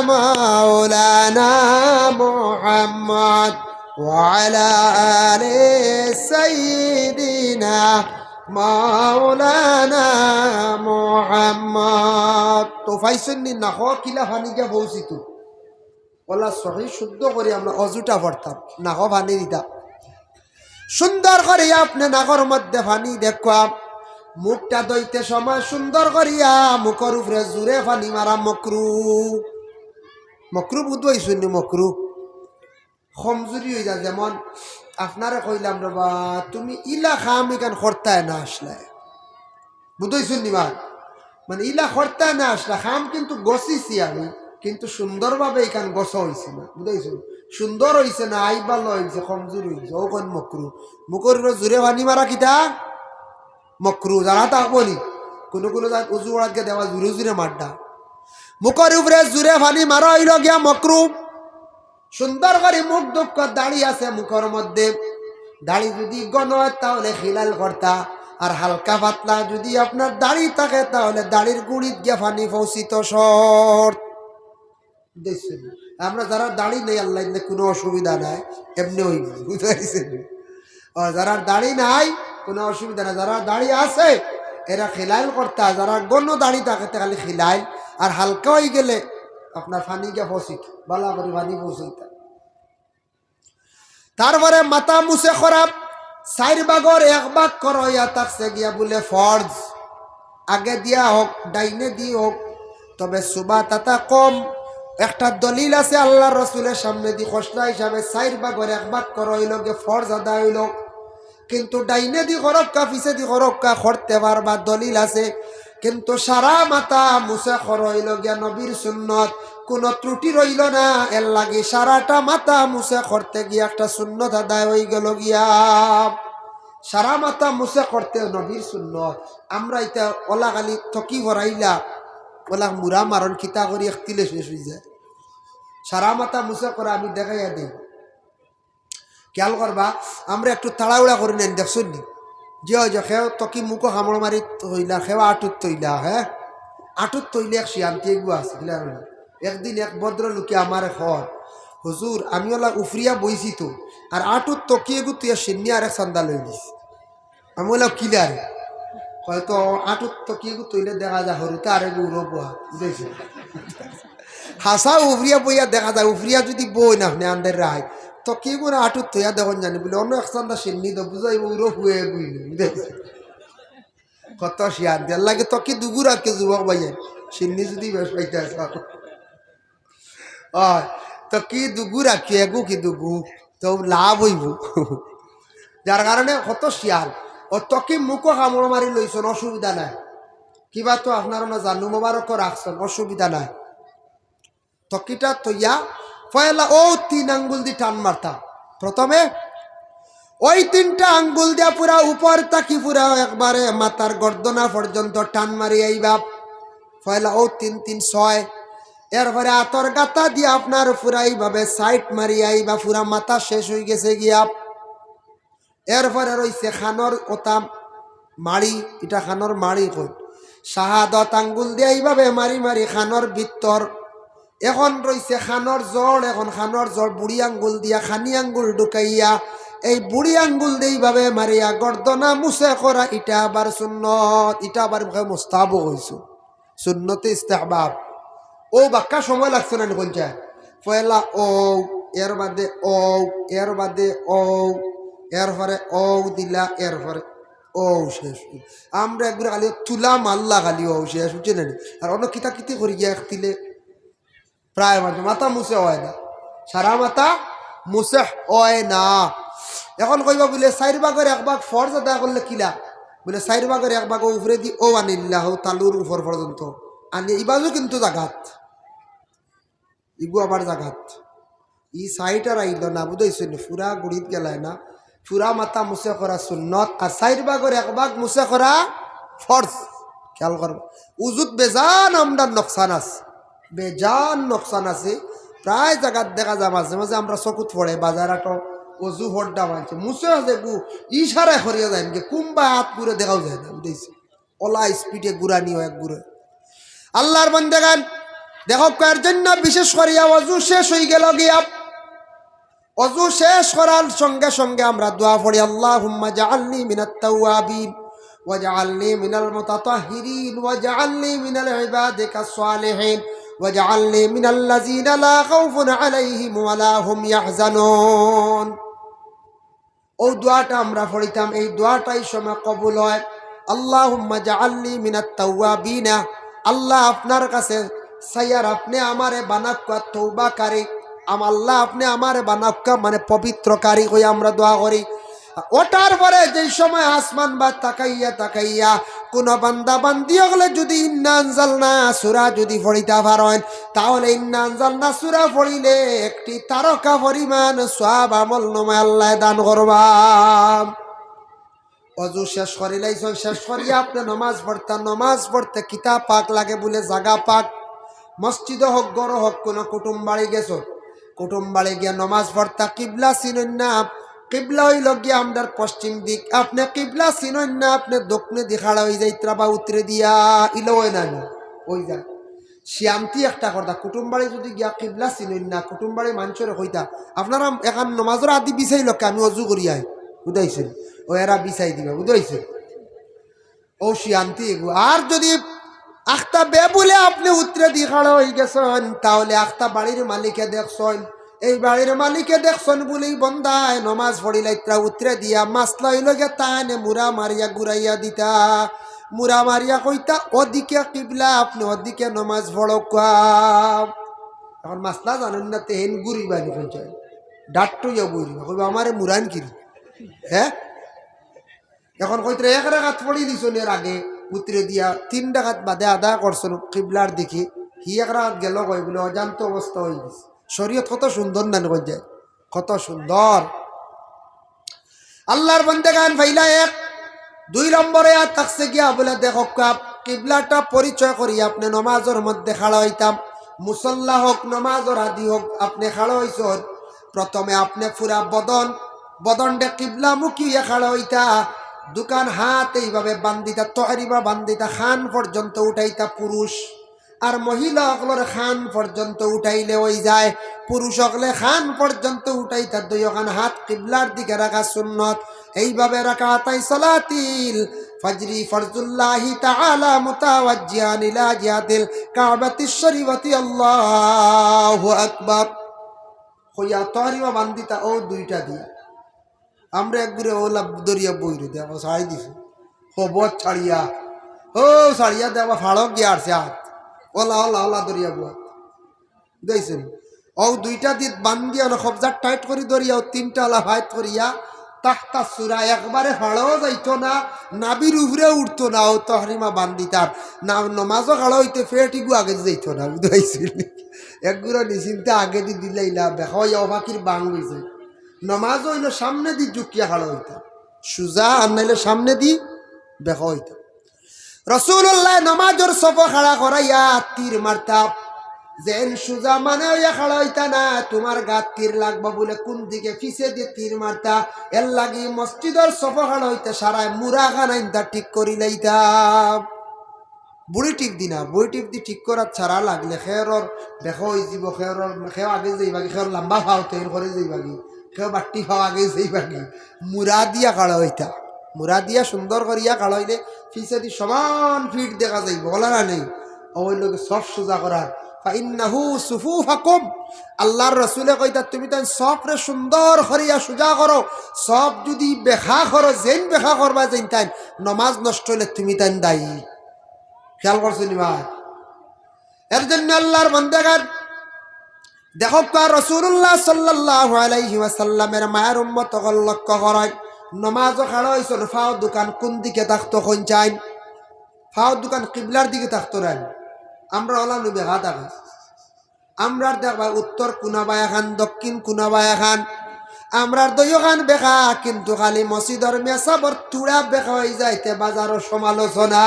মাওলানা মুহাম্মদ ওয়া আলা আলি সাইয়্যিদিনা মাওলানা মুহাম্মদ। তো পাইছইন নি নাকো কিলা পানি গিয়া পৌঁছিত? ওলা সহি শুদ্ধ করি আমরা অজুটা পড়তাম, নাকো পানি দিতাম। সুন্দর করি আপনে নাকর মধ্যে পানি দেখবা, মুখটা ধইতে সময় সুন্দর করিয়া মুখর উপরে জুরে পানি মারা মকরু। মকরু বুঝ অইছইন নি? মকরু কমজুরি অই যায়। যেমন আপনারে কইলাম, "রে বা, তুমি ইলা কাম ইখান করতায় না আসলায়।" বুঝ অইছইন নি বা? মানে, ইলা করতায় না আসলা, কাম কিন্তু গছিছি আমি, কিন্তু সুন্দরভাবে ইখান গছা অইছে না। বুঝ অইছইন? সুন্দর অইছে না, আই ভালা অইছে, কমজুরি অইছে, অউ কইন মকরু। মুখর উপরে জুরে পানি মারা কিতা? মকরু। যারা থাকবো নি, কুনু কুনু জাগাত উজু করাত গিয়া দেখবা জুরে জুরে মাররা। মুখর উপরে জুরে পানি মারা অইলো গিয়া মকরু। সুন্দর করি মুখ ধউক্কা, দাড়ি আছে মুখর মধ্যে। দাড়ি যুদি ঘন অয় তাহলে খিলাইল করতা, আর হালকা পাতলা যুদি আপনার দাড়ি থাকে তাহলে দাড়ির গুড়িত গিয়া পানি পৌঁছিত শর্ত। দেখছইন? আমরা যারার দাড়ি নাই, আল্লাহ দিলে কুনু অসুবিধা নাই, এমনে অইব, বুঝ অইছইন নি? ও, যারার দাড়ি নাই, কুনু অসুবিধা নাই। যারার দাড়ি আছে, এরা খিলাইল করতা, যারার ঘন দাড়ি থাকে, তে খালি খিলাইল, আর হালকা অইগেলে আপনার পানি গিয়া পৌঁছিত, ভালা করি পানি পৌঁছাইতা। তারপরে মাথা মুছে করা, চাইর ভাগর এক ভাগ করা অইয়া থাকছে গিয়া বুলে ফরজ। আগে দিয়া হোক, ডাইনে দি হোক, তবে সুবা তাতা কম। একটা দলিল আছে আল্লার রসুলের সামনেদি খসড়া হিসাবে চাইর ভাগর এক ভাগ করা অইলো গিয়া ফরজ আদায় অইলো। কিন্তু ডাইনে দি করউক্কা, পিছে দি করউক্কা, করতে পারবা, দলিল আছে। কিন্তু সারা মাথা মুছে করা অইলো গিয়া নবীর সুন্নত, কুনু ত্রুটি রইলো না। এর লাগি সারাটা মাথা মুছে করতে গিয়া একটা সুন্নত আদায় অইগেলো গিয়া। সারা মাথা মুছে করতে নবীর সুন্নত। আমরা ইতা ওলা খালি তকি ভরাইলা, ওলা মুড়া মারন কিতা করি একতিলে শেষ অই যায়। সারা মাথা মুছে করা আমি দেখাইয়া দেই। খেয়াল করবা, আমরা একটু তাড়াহুড়া করি নেন, দেখছইন নি? যে অয় যে কেউ তকি মুখো কামড় মারি থইলা, কেউ আটুত থইলা, হ্যাঁ? আটুত থইলে এক শিয়ান্তি এগু আছে, বুঝলা নি? একদিন এক ভদ্রলোকে আমারে কর, "হুজুর, আমি ওলা উফরিয়া বইছি তো, আর আটুত তকি এগু তুই আর শিন্নি আরেক চান্দা লই নিস।" আমি বললাম, "কিলা রে?" কয়, "তো আটুত তকি এগু থইলে দেখা যায় হুরুতা আরেক উরো বওয়া।" বুঝাইছি? হাছা উফরিয়া বইয়া দেখা যায়, উফরিয়া যুদি বইন আপনে আন্দাইর রাইত, তকি এগুরে আটুত থইয়া দেখইন জানি, বুলে, "অনো এক চান্দা শিন্নি দেও।" বুঝাইব, উরো হুয়ে বইল। বুঝাইছি? কত শিয়ান, এর লাগি তকি দুগু রাখিও যুবক ভাইয়ে, শিন্নি যুদি বেশ পাইতা চাও। অয়, তকি দুগু রাখিও, এগু কি দুগু, তো লাভ অইব। যার কারণে কত শিয়াল, ও তকি মুখো কামড় মারি লইছইন, অসুবিধা নাই। কিবা তো আপনার না জানু মোবারকও রাখছইন, অসুবিধা নাই। তকিটা থইয়া পয়লা অউ তিন আঙ্গুল দি টান মারতা। প্রথমে অউ তিনটা আঙ্গুল দিয়া পুরা উপর থাকি পুরা একবারে মাথার গর্দনা পর্যন্ত টান মারি আইবা। পয়লা অউ তিন তিন ছয়। এরপরে আতর গাতা দিয়া আপনার পুরা এইভাবে সাইড মারি আইবা, পুরা মাথা শেষ অই গেছে গিয়া। এরপরে রইছে কানর ওতা মাড়ি, ইটা কানর মাড়ি কই। শাহাদত আঙ্গুল দিয়া এইভাবে মারি মারি কানর ভিতর। এখন রইছে কানর জড়, এখন কানর জড় বুড়ি আঙ্গুল দিয়া কানি আঙ্গুল ঢুকাইয়া এই বুড়ি আঙ্গুল দিয়া এইভাবে মারিয়া গর্দনা মুছে করা, ইটা আবার সুন্নত, ইটা আবার মুখে মুস্তাহাব অইছে। সুন্নতে ইস্তেহবাব। ও বাক্কা সময় লাগছে না নি কইলছে? পয়লা ও, এর বাদে ও, এর বাদে ও, এরপরে ও দিলা, এরপরে ও শেষ। আমরা একবারে খালি তুলা মারলা খালি ও শেষ, বুঝছইন না নি? আর অন্য কিতা কিতি করি গিয়া এক তিলে প্রায় মাঝে মাথা মুছে অয় না, সারা মাথা মুছে অয় না। এখন কইবা বুলে চাইর ভাগর এক ভাগ ফরজ আদায় করলে কিলা? বুলে চাইর ভাগর এক ভাগ উপরেদি ও আনিল্লা হো তালুর উপর পর্যন্ত আনি, ইবাজু কিন্তু জাগাত, ইগু আবার জাগাত। ই সাইট আর আইল না, বুঝাইছইন নি? পুরা গুড়িত গেলায় না। পুরা মাথা মুছে করা সুন্নত, আর চাইর ভাগর এক ভাগ মুছে করা ফরজ। খেয়াল করবা, উজুত বেজান আমরার নকশান আছে, বেজান নকশান আছে। প্রায় জাগাত দেখা যায় মাঝে মাঝে আমরা চকুত পড়ে, বাজার আটো, অজু হড্ডা মানছে, মুছে আছে গু, ইশারা করিয়া যায় নাকি, কুম্বা আত ঘুরে দেখাও যায় না, বুঝাইছি? ওলা স্পিডে ঘুরানি হয় এক ঘুরে। আল্লাহর বান্দেগান, দেখো, কার জন্য বিশেষ করিয়া অজু শেষ হয়ে গেল গিয়া, অজু শেষ করার সঙ্গে সঙ্গে আমরা দোয়া পড়ি, اللهم اجعلني من التوابين واجعلني من المتطهرين واجعلني من عبادك الصالحين واجعلني من الذين لا خوف عليهم ولا هم يحزنون। ও দোয়াটা আমরা পড়িতাম, এই দোয়াটাই সময় কবুল হয়। اللهم اجعلني من التوابين। আল্লাহ, আপনার কাছে চাইয়ার, আপনে আমারে বানাউক্কা তওবাকারী, আম-, আল্লাহ, আপনে আমারে বানাউক্কা, মানে, পবিত্রকারী কই আমরা দোয়া করি। ওঠার পরে যেই সময় আসমান বা তাকাইয়া তাকাইয়া কোনো বান্দা বান্দি অকলে যদি ইন্না আনজালনা সূরা যদি পড়িতা পারইন, তাহলে ইন্না আনজালনা সূরা পড়িলে একটি তারকা পরিমাণ সওয়াব আমলনামায় আল্লায় দান করবা। অজু শেষ করিলাইছইন, শেষ করিয়া আপনে নমাজ পড়তা, নমাজ পড়তে কিতা পাক লাগে বুলে জাগা পাক, মসজিদো হউক, ঘরো হউক, কোনো কুটুম বাড়ি গেছো, কুটুম বাড়ি গিয়া নমাজ পড়তা, কিবলা চিনইন না, কিবলা অইলো গিয়া আমরার পশ্চিম দিক, আপনে কিবলা চিনইন না, আপনে দক্ষিণেদি খাড়া অই যাইত্রা বা উত্তরেদিয়া, ইলা অয় না নি? অই যায়। শিয়ান্তি একটা করতা, কুটুম বাড়ি যদি গিয়া কিবলা চিনইন না, কুটুম বাড়ি মানষরে কইতা, "আপনারা এখান নমাজর আদি বিছাইলউক্কা, আমি অজু করি আই।" বুঝাইছইন? ও এরা বিছাই দিবা, বুঝাইছইন? ও শিয়ান্তি এগু। আর যদি আখতা বেবুলে আপনে উত্তরেদি খাড়া অই গেছইন, তাহলে আখতা বাড়ির মালিকে দেখছইন, এই বাড়ির মালিকে দেখছইন বুলে ই বন্দায় নমাজ পড়িলাইত্রা উত্তরেদিয়া, মাসলা অইলো গিয়া তাইন মুড়া মারিয়া ঘুরাইয়া দিতা, মুড়া মারিয়া কইতা, "ওদিকে কিবলা, আপনে ওদিকে নমাজ পড়উক্কা।" এখন মাসলা জানইন না, তে হেন ঘুরিবা নি কইন চাই? ডাট্টু ইয়া বইরিবা, কইবা, "আমারে মুড়াইন কিরি?" হ্যাঁ? এখন কইত্রা এক রাকাত পড়ি দিছইন এর আগে, উত্তরেদিয়া তিন রাকাত বাদে আদায় করছইন কিবলার দিকে, হি এক রাকাত গেল কই বুলে অজান্ত অবস্থা অই গেছে। শরীয়ত কত সুন্দর নানি কইন চাই, কত সুন্দর। আল্লাহর বান্দেগান, ফাইলা এক, দুই নম্বরে আর থাকছে গিয়া বুলে, দেখউক্কা, কিবলাটা পরিচয় করি আপনে নমাজর মধ্যে খাড়া অইতা, মুসল্লা হউক, নমাজর আদি হউক, আপনে খাড়া অইছইন, প্রথমে আপনে পুরা বদন, বদনটা কিবলামুখী অইয়া খাড়া অইতা, দুখান হাত এইভাবে বান্ধিতা, তহরিমা বান্ধিতা, কান পর্যন্ত উঠাইতা পুরুষ, আর মহিলা অকলর কান পর্যন্ত উঠাইলে অই যায়, পুরুষ অকলে কান পর্যন্ত উঠাইতা, দুইওখান হাত কিবলার দিকে রাখা সুন্নত। এইভাবে রাকাতাই সালাতিল ফজরি ফরজুল্লাহি তাআলা মুতাওয়াজ্জিহান ইলা জিহাতিল কাবাতিশ শরীফাতি, আল্লাহু আকবার। কইয়া তহরিমা বান্ধিতা ও দুইটা দিয়া। আমরা এক ঘুরে ওলা দরিয়া বইরে দেবা ছাড়ি দিছে। হবত ছাড়িয়া, ও ছাড়িয়া দেবা ফাড়ক গিয়া আরছে হাত। ওলা, ওলা, ওলা দরিয়া বুয়া। বুঝাইছইন? ও দুইটা দিত বান্ধিয়া না কবজা টাইট করি দরিয়া, ও তিনটা আলা ফাইট করিয়া, তাহতা সুরা একবারে ফাড়াও যাইতো না, নাভির উপরে উঠতো না, ও তহরিমা বান্ধিতার। না, নমাজও খাড়া অইতে পেট ইগু আগে যাইতো না, বুঝাইছইন? এক ঘুরে নিশ্চিন্তে আগেদি দিলাইলা, বেকা অইয়া ও পাখির বাং অইছে। নমাজ অইলো সামনেদি ঝুঁকিয়া খাড়া অইতা, সুজা, আর নাইলে সামনেদি বেকা অইতা। রাসূলুল্লায় নমাজর সফো খাড়া করাইয়া তীর মারতা। যেন সুজা মানে অইয়া খাড়া অইতা না, তুমার গাত তীর লাগবো বুলে কুন দিকে পিছেদি তীর মারতা। এরলাগি মসজিদর সফো খাড়া অইতে সারায় মুড়া খান আইনতা ঠিক করিলাইতা। বুড়ি টিপ দি না, বুড়ি টিপ দি ঠিক করাত সারা লাগলে খেয়রর বেকা অইযিবো, খেয়রর, খেয়র আগে যাইবাগি, খেয়র লাম্বা ফাও তেইন করে যাইবাগি, খেয়র বাট্টি ফাও আগে যাইবাগি। মুড়া দিয়া খাড়া অইতা, মুড়া দিয়া সুন্দর করিয়া খাড়া অইলে পিছেদি সমান ফিট দেখা যাইবো, ওলা না নি? অউ অইলো গি সফ সুজা করার। ফাইন্নাহু সুফুফাকুম। আল্লার রসুলে কইতা, তুমি তাইন সফরে সুন্দর করিয়া সুজা করো। সফ যুদি বেকা করো, যেইন বেকা করবা যেইন তাইন, নমাজ নষ্ট অইলে তুমি তাইন দায়ী। খিয়াল করছো নি ভাই? এর জন্য আল্লার বন্দেগান দেখউক্কা, রাসুলুল্লাহ সাল্লাল্লাহু আলাইহি ওয়াসাল্লামের মায়ার উম্মত অকল লক্ষ্য করইন, নমাজো খাড়া অইছইন, ফাও দুখান কুন দিকে থাকতো কইন চাইন? ফাও দুখান কিবলার দিকে থাকতো নানি? আমরা অলা নু বেকা থাকি। আমরার দেখবা উত্তর কুনাবা এখান, দক্ষিণ কুনাবা এখান, আমরার দুইওখান বেকা, কিন্তু খালি মসজিদর মেসাবর তুড়া বেকা অইযায়, তে বাজারো সমালোচনা।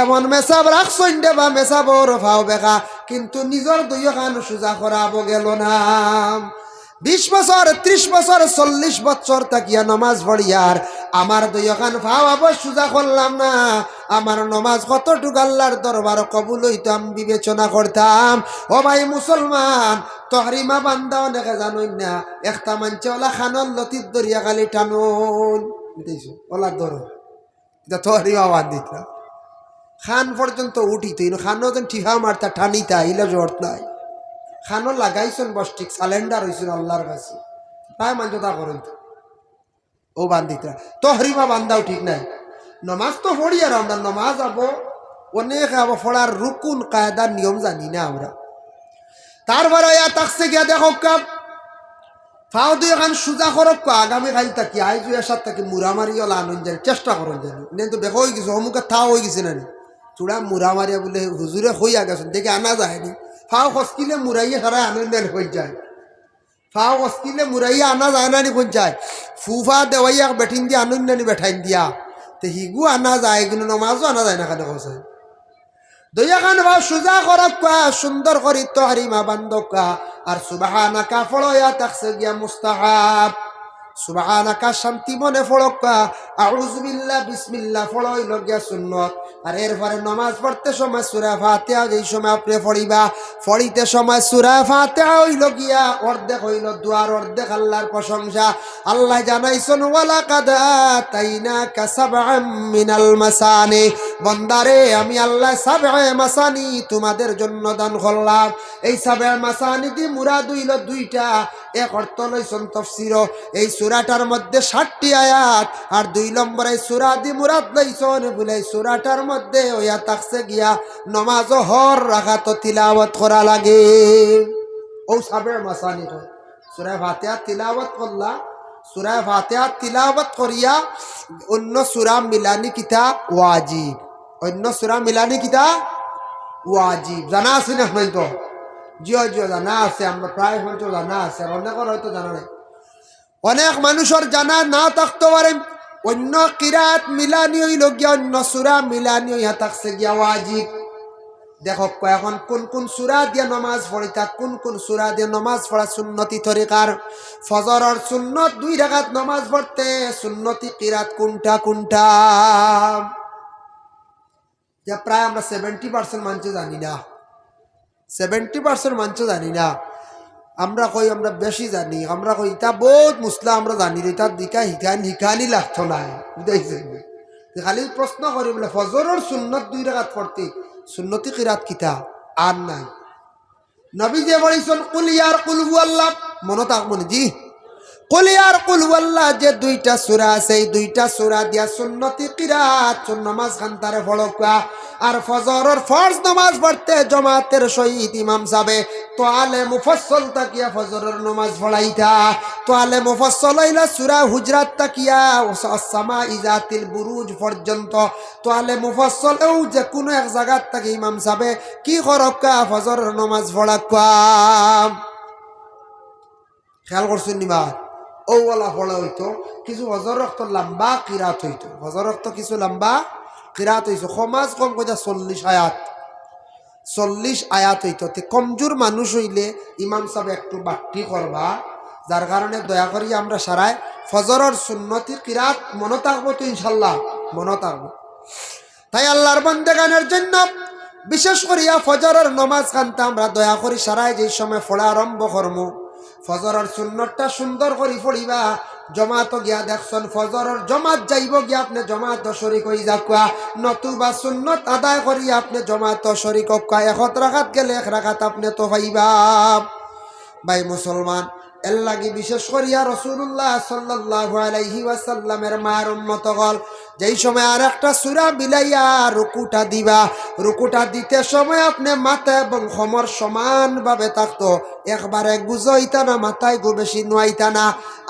এমন মেসাব রাখছইন দেবা মেসাবর ফাও বেকা, কিন্তু নিজর দুইওখান সুজা করাবো গেলো না। বিশ বছর, ত্রিশ বছর, চল্লিশ বছর থাকিয়া নমাজ পড়িয়ার আমার দুইওখান ফাও আবো সুজা করলাম না। আমার নমাজ কতটুক আল্লার দরবার কবুল অইতো আমি বিবেচনা করতাম। ও ভাই মুসলমান, তহরিমা বান্দা অনেকে জানইন না, একটা মানষে অলা খানর লতিত ধরিয়া খালি টানইন, বুঝছো? অলা ধরো, ইটা তহরিমা বান্দিতরা। খান পর্যন্ত উঠিতো, ইনো খানো যেন টিফা মারতা, টানিতা, ইলা জোর নাই। খানো লাগাইছইন বস ঠিক, সালেন্ডার অইছইন আল্লার কাছে। প্রায় মানষে তা করইন তো। ও বান্দিতরা, তহরিমা বান্দাও ঠিক নাই। নমাজ তো পড়িয়ার আমরা, নমাজ আবো, অনেক আবো পড়ার রুকুন, কায়দা, নিয়ম জানি না আমরা। তারপরে ইয়া থাকছে গিয়া দেখউক্কা, ফাও দুইওখান সুজা করউক্কা, আগামী কাইল থাকি, আইজ এশার থাকি মুড়া মারি অলা আনইন জানি, চেষ্টা করইন জানি। ইনে তো বেকা অইগেছে, অমুকা থাও অইগেছে নানি। তুড়া মুড়া মারিয়া বুলে হুজুরে কইয়া গেছইন, দেখি আনা যায়নি। ফাও খসকিলে মুড়াইয়া সারায় আনইন জানি কইন চাইন। ফাও খসকিলে মুড়াইয়া আনা যায় নানি কইন চাইন। ফুফা দেওয়াইয়া বেটিন দিয়া আনইন নানি বেটাইন দিয়া। তে হিগু আনা যায়, কিন্তু নমাজো আনা যায় না কেনে কইন চাইন। দুইওখান ফাও সুজা করউক্কা, সুন্দর করি তহরিমা বান্দউক্কা, আর সুবহানাকা পড়ো, ইয়া থাকছে গিয়া মুস্তাহাব। সুবহানাকা শান্তি মনে পড়উক্কা, আউযুবিল্লাহ, বিসমিল্লাহ পড়ো অইলো গিয়া সুন্নত। আর এরপরে নমাজ পড়তে সময় সূরা ফাতিহা যেই সময় আপনে পড়িবা, পড়িতে সময় সূরা ফাতিহা অইলো গিয়া অর্ধেক অইলো দোয়ার, অর্ধেক আল্লার প্রশংসা। আল্লায় জানাইছইন, "ওয়ালাকাদ আতাইনাকা সাবআম মিনাল মাসানি।" বন্দারে, আমি আল্লায় সাবআ মাসানি তোমাদের জন্য দান করলাম। এই সাবআ মাসানি দি মুরাদ অইলো দুইটা। এক অর্থ লইছইন তফসিরো, এই সূরাটার মধ্যে ষাটটি আয়াত, আর দুই নম্বরে এই সূরা দি মুরাদ লইছইন বুলে এই সূরাটার মধ্যে অইয়া থাকছে গিয়া নমাজো হর রাকাতো তিলাওয়াত করা লাগে। অউ সাবআ মাসানি কয়। সূরা ফাতিহা তিলাওয়াত করলা, সূরা ফাতিহা তিলাওয়াত করিয়া অইন্য সূরা মিলানি কিতা ওয়াজিব, অইন্য সূরা মিলানি কিতা ওয়াজিব। জানা আছে না নাই তো? জিও, জিও, জানা আছে, আমরা প্রায় মানষর জানা আছে, আর অনেকর হয়তো জানা নাই। অনেক মানষর জানা না থাকতো পারে, অইন্য কিরাত মিলানি অইলো গিয়া, অইন্য সূরা মিলানি অইয়া থাকছে গিয়া ওয়াজিব। দেখউক্কা, অখন কুন কুন সূরা দিয়া নমাজ পড়িতা, কুন কুন সূরা দিয়া নমাজ পড়া সুন্নতি তরিকার। ফজরর সুন্নত দুই রাকাত নমাজ পড়তে সুন্নতি কিরাত কুনটা কুনটা? যে প্রায় আমরা seventy percent মানষে জানি না, seventy percent মানষে জানি না। আমরা কই আমরা বেশি জানি, আমরা কই ইতা বউত মুসলা আমরা জানি, ইতা দিকা হিকান হিকানি লাগতো নায়, বুঝাইছে? তে খালি প্রশ্ন করি বুলে, ফজরর সুন্নত দুই রাকাত পড়তে সুন্নতি কিরাত কিতা? আর নাই। নবীজিয়ে পড়ছইন কুল ইয়ার কুল হুয়াল্লাহ, মনো থাকবো নি? জি। কুল ইয়ার কুল হুয়াল্লাহ যে দুইটা সূরা আছে, এই দুইটা সূরা দিয়া সুন্নতি কিরাত, সুন নমাজ খান্তারে পড়উক্কা। আর ফজরর ফরজ নমাজ পড়তে জমাতের সহিত ইমাম সাবে তোয়ালে মুফাসসল থাকিয়া ফজরর নমাজ পড়াইতা। তোয়ালে মুফাসসল অইলো সূরা হুজরাত থাকিয়া, ওয়া সামাই যাতিল বুরুজ পর্যন্ত। তোয়ালে মুফাসসল অউ যে কুনু এক জাগাত থাকি ইমাম সাবে কি করউক্কা? ফজরর নমাজ পড়উক্কা। খিয়াল করছইন নি বা? অউ অলা পড়া অইতো, কিছু ফজরর অক্ত লাম্বা কিরাত অইতো, ফজরর অক্ত কিছু লাম্বা কিরাত অইতো, কমাজ কম কইতা চল্লিশ আয়াত, চল্লিশ আয়াত অইতো। তে কমজুর মানুষ অইলে ইমাম সাবে একটু বাট্টি করবা, যার কারণে দয়া করি আমরা সারায় ফজরর সুন্নতি কিরাত মনো থাকবো তো ইনশাল্লাহ, মনো থাকবো। তাই আল্লার বন্দেগানর জন্য বিশেষ করিয়া ফজরর নমাজ খান্তা আমরা দয়া করি সারায় যেই সময় পড়া আরম্ভ করমু, ফজরর সুন্নতটা সুন্দর করি পড়িবা। জমাতো গিয়া দেখছন, ফজরর জমাত যাইবো গিয়া আপনে জমাতো শরিক অই যাউক্কা, নতুবা সুন্নত আদায় করিয়া আপনে জমাতো শরিক অউক্কা, এক রাকাত গেলে এক রাকাত আপনে তো পাইবা। ভাই মুসলমান, এর লাগি বিশেষ করিয়া রাসুলুল্লাহ সাল্লাল্লাহু আলাইহি ওয়াসাল্লামের মার উম্মত অকল, যেই সময় আর একটা সূরা মিলাইয়া রুকুটা দিবা, রুকুটা দিতে সময় আপনে মাথা এবং কোমর সমানভাবে থাকতো, একবারে গুজইতা না, মাথায় গু বেশি নুয়াইতা না।